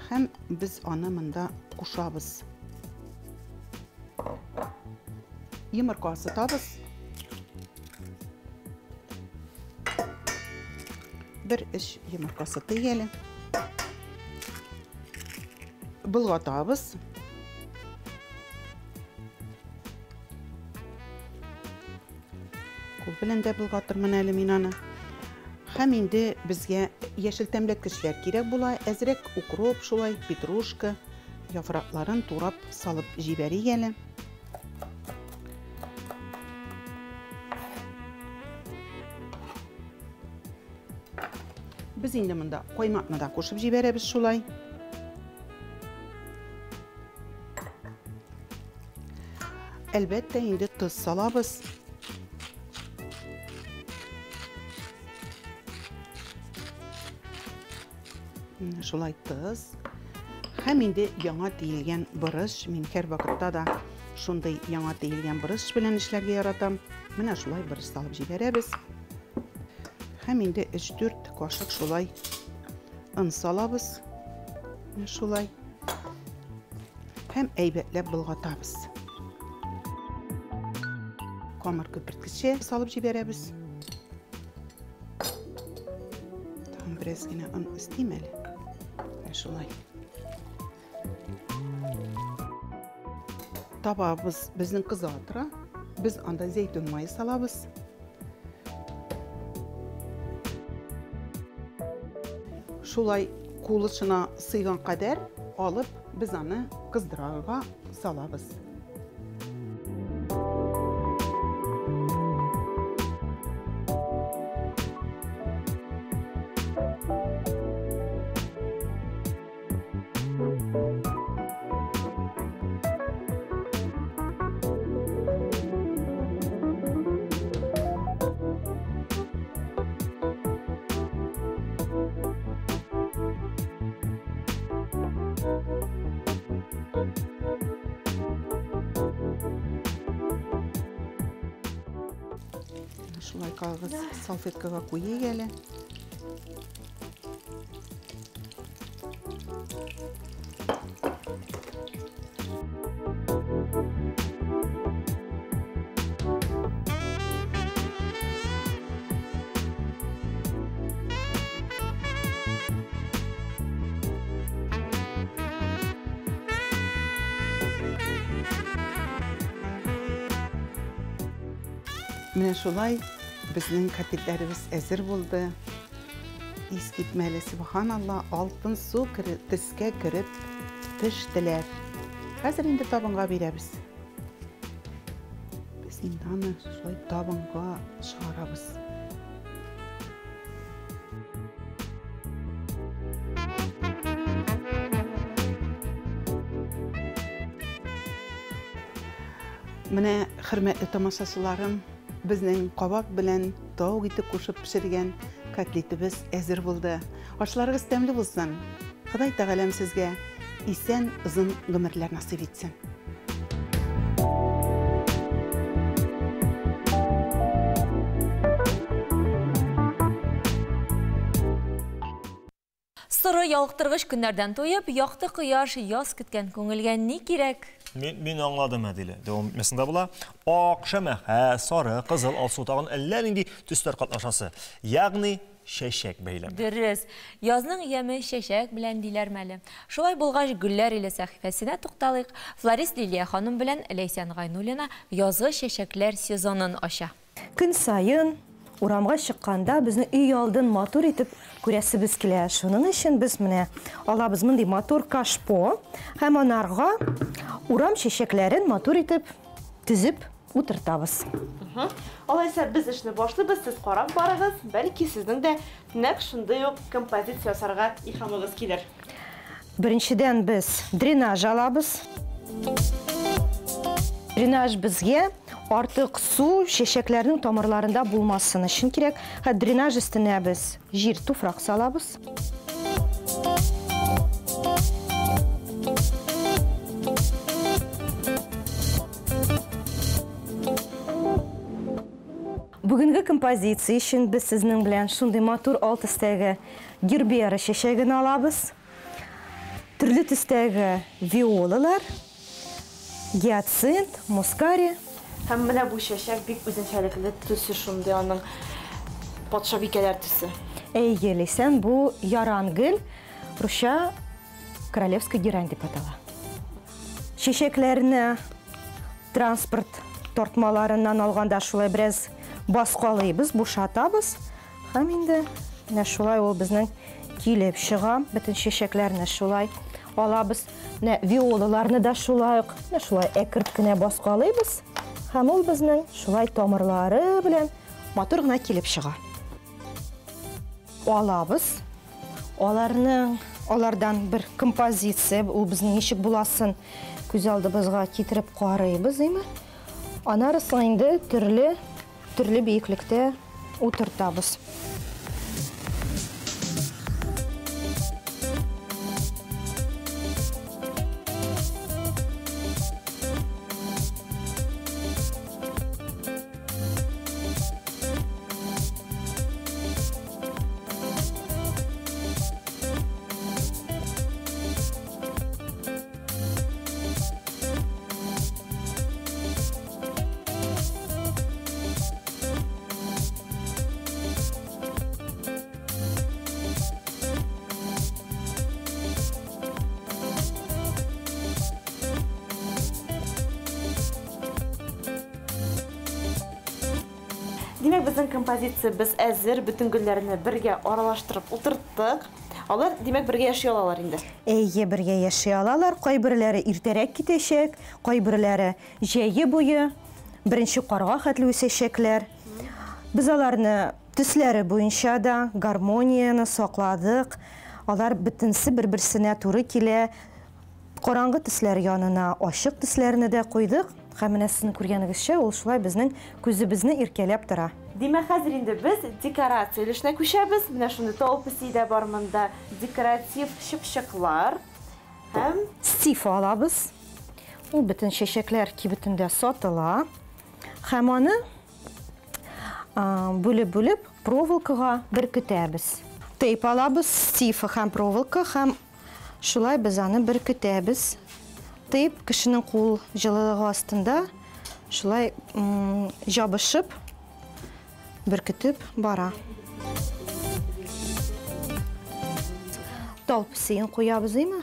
Һәм без аны монда кушабыз. Йомырка сытабыз. Бер өч йомырка сытыйк әле. Болгатабыз. Кул белән дә болгатырмын әле мин аны. Һәм инде безгә яшел тәмләткечләр кирәк була. Әзрәк укроп шулай, петрушка яфракларын турап салып җибәрик әле. Без инде монда каймакны да кушып җибәрәбез шулай. Әлбәттә, инде тоз салабыз. Менә шулай тоз. Һәм инде яңа тиелгән борыч. Мин һәр вакытта да шундый яңа тиелгән борыч белән эшләргә яратам. Менә шулай борыч салып җибәрәбез. Һәм инде өч-дүрт кашык шулай он салабыз. Менә шулай. Һәм әйбәтләп болгатабыз. Камыр күперткече салып җибәрәбез. Тагын бераз генә он өстим әле. Менә шулай. Табабыз безнең кыза тора. Без анда зәйтүн мае салабыз. Шулай кул очына сыйган кадәр алып, без аны кыздырырга салабыз. Шулай кагыз салфеткага куйыйк әле. Менә шулай безнең котлетләребез әзер булды. Искитмәле, субханалла, алтын су төскә кереп төштеләр. Хәзер инде табынга бирәбез. Без инде аны шулай табынга чыгарабыз. Менә, хөрмәтле тамашачыларым, безнең кабак белән тавык ите кушып пешергән котлетыбыз әзер булды. Ашларыгыз тәмле булсын. Ходай Тәгаләм сезгә исән озын гомерләр насыйп итсен. Соры ялыктыргыч көннәрдән туеп, якты кояш, яз көткән күңелгә ни кирәк? Мин аңладым, Әдилә. Дәвам итмәсең дә була. Ак, шәмәхә, сары, кызыл, алсу тагын әллә нинди төсләр катнашасы. Ягъни чәчәк бәйләме. Дөрес. Язның яме чәчәк белән диләрме әле? Шулай булгач, Гөлләр иле сәхифәсенә тукталыйк. Флорист Лилия ханым белән Ләйсән Гайнуллина язгы чәчәкләр сезонын ача. Көн саен урамга чыкканда безнең өй алдын матур итеп күрәсебез килә. Шуның өчен без менә алабыз мондый матур кашпо һәм анарга урам чәчәкләрен матур итеп тезеп утыртабыз. Алайса без эшне башлыйбыз, сез карап барыгыз, бәлки сезнең дә нәкъ шундый ук композиция ясарга илһамыгыз килер. Беренчедән без дренаж алабыз. Дренаж безгә артык су чәчәкләрнең тамырларында булмасын өчен кирәк. Һәм дренаж өстенә без җир, туфрак салабыз. Бүгенге композиция өчен без сезнең белән шундый матур ал төстәге гербера чәчәген алабыз. Төрле төстәге виолалар, гиацинт, мускари. Һәм менә бу чәчәк бик үзенчәлекле, төсе шундый аның патшабикәләр төсе. Әйе, Ләйсән, бу яран гөл, русча королевская герань дип атала. Чәчәкләрне транспорт тартмаларыннан алганда шулай бераз баскалыйбыз, бушатабыз. Һәм инде менә шулай ул безнең килеп чыга. Бөтен чәчәкләрне шулай алабыз. Менә виолаларны да шулай ук, менә шулай әкерт кенә баскалыйбыз. Һәм ул безнең шулай тамырлары белән матур гына килеп чыга. Алабыз. Алардан бер композиция, ул безнең ничек буласын күз алдыбызга китереп карыйбыз, әйме? Аннары соң инде төрле биеклектә утыртабыз. Димәк, безнең композиция без әзер, бөтен гөлләрне бергә аралаштырып утырттык. Алар, димәк, бергә яши алалар инде. Әйе, бергә яши алалар. Кайберләре иртәрәк китәчәк, кайберләре җәе буе беренче карга хәтле үсәчәкләр. Без аларны төсләре буенча да гармонияне сакладык. Алар бөтенсе бер-берсенә туры килә. Караңгы төсләр янына ачык төсләрне дә куйдык. Һәм менә сезнең күргәнегезчә, ул шулай безнең күзебезне иркәләп тора. Димәк, хәзер инде без декорация өлешенә күчәбез. Менә шундый тау песи дә бар монда, декоратив чыпчыклар һәм стифа алабыз. Ул бөтен чәчәкләр кибетендә сатыла. Һәм аны бүлеп-бүлеп проволокага беркетәбез. Тейп алабыз, стифа һәм проволока, һәм шулай без аны беркетәбез. Тейп кешенең кул җылылыгы астында шулай җабышып, беркетеп бара. Тал песиен куябыз, әйме?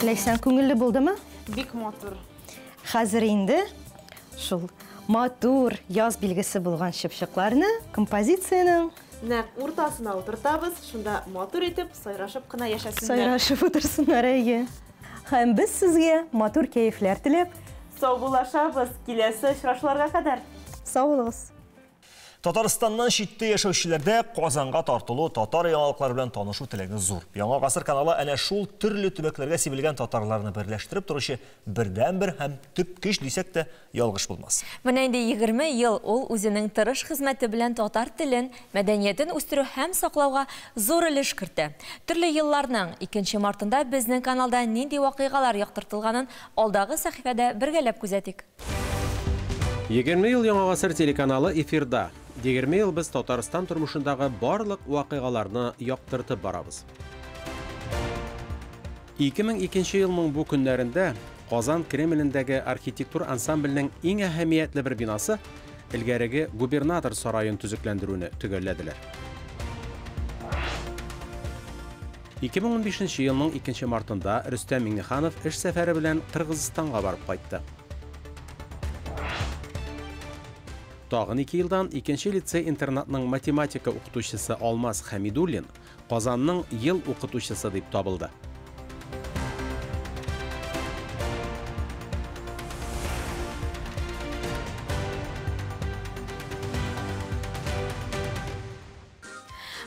Ләйсән, күңелле булдымы? Бик матур. Хәзер инде шул матур яз билгесе булган чыпчыкларны композициянең нәкъ уртасына утыртабыз, шунда матур итеп сайрашып кына яшәсеннәр. Сайрашып утырсыннар, әйе. Һәм без сезгә матур кәефләр теләп саубуллашабыз. Киләсе очрашуларга кадәр. Сау булыгыз. Татарстаннан читтә яшәүчеләрдә Казанга тартылу, татар яңалыклары белән танышу теләге зур. Яңа гасыр каналы әнә шул төрле төбәкләргә сибелгән татарларны берләштереп торучы бердәнбер һәм төп көч дисәк тә ялгыш булмас. Менә инде 20 ел ул үзенең тырыш хезмәте белән татар телен, мәдәниятен үстерү һәм саклауга зур өлеш кертә. Төрле елларның 2 мартында безнең каналда нинди вакыйгалар яктыртылганын алдагы сәхифәдә бергәләп күзәтик. 20 ел Яңа гасыр телеканалы эфирда. 20 ел без Татарстан тормышындагы барлык вакыйгаларны яктыртып барабыз. 2002 елның бу көннәрендә Казан Кремлендәге архитектур ансамбльнең иң әһәмиятле бер бинасы элгәреге губернатор сараен төзекләндерүне төгәлләделәр. 2015 елның 2 мартында Рөстәм Миңнеханов эш сәфәре белән Кыргызстанга барып кайтты. Тагын 2 елдан 2 лицей-интернатның математика укытучысы Алмаз Хәмидуллин Казанның ел укытучысы дип табылды.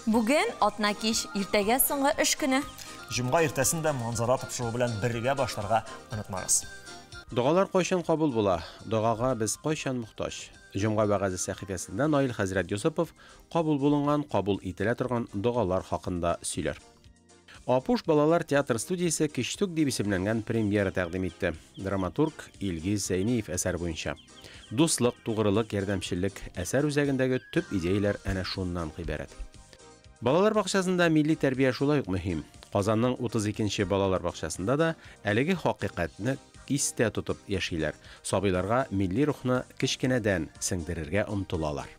Бүген атна кич, иртәгә соңгы эш көне. Җомга иртәсен дә Манзара тапшыруы белән бергә башларга онытмагыз. Догалар кайчан кабул була? Догага без кайчан мохтаҗ? Җомга вәгазе сәхифәсендә Наил хәзрәт Йосыпов кабул булынган, кабул ителә торган догалар хакында сөйләр. Апуш балалар театр студиясе Кичтүк дип исемләнгән премьера тәкъдим итте. Драматург Илгиз Зәйниев әсәре буенча. Дуслык, тугрылык, ярдәмчеллек әсәр үзәгендәге төп идеяләр әнә шуннан гыйбарәт. Балалар бакчасында милли тәрбия шулай ук мөһим. Казанның 32 балалар бакчасында да әлеге хакыйкатьне истә тотып яшиләр. Сабыйларга милли рухны кечкенәдән сеңдерергә омтылалар.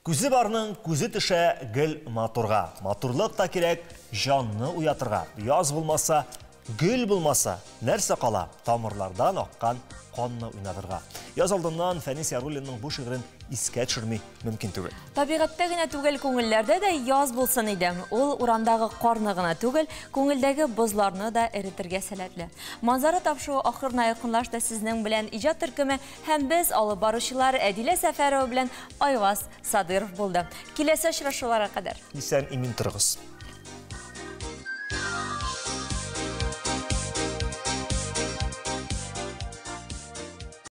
Күзе барның күзе төшә гел матурга. Матурлык та кирәк җанны уятырга. Яз булмаса, гөл булмаса, нәрсә кала? Тамырлардан аккан канны уйнатырга. Яз алдыннан Фәнис Яруллинның бу шигырен искә төшерми мөмкин түгел. Табигатьтә генә түгел, күңелләрдә дә яз булсын иде. Ул урамдагы карны гына түгел, күңелдәге бозларны да эретергә сәләтле. Манзара тапшыруы ахырына якынлашты. Сезнең белән иҗат төркеме һәм без алып баручылар Әдилә Сәфәрова белән Айваз Садыров булды. Киләсе очрашуларга кадәр. Исән имин торыгыз.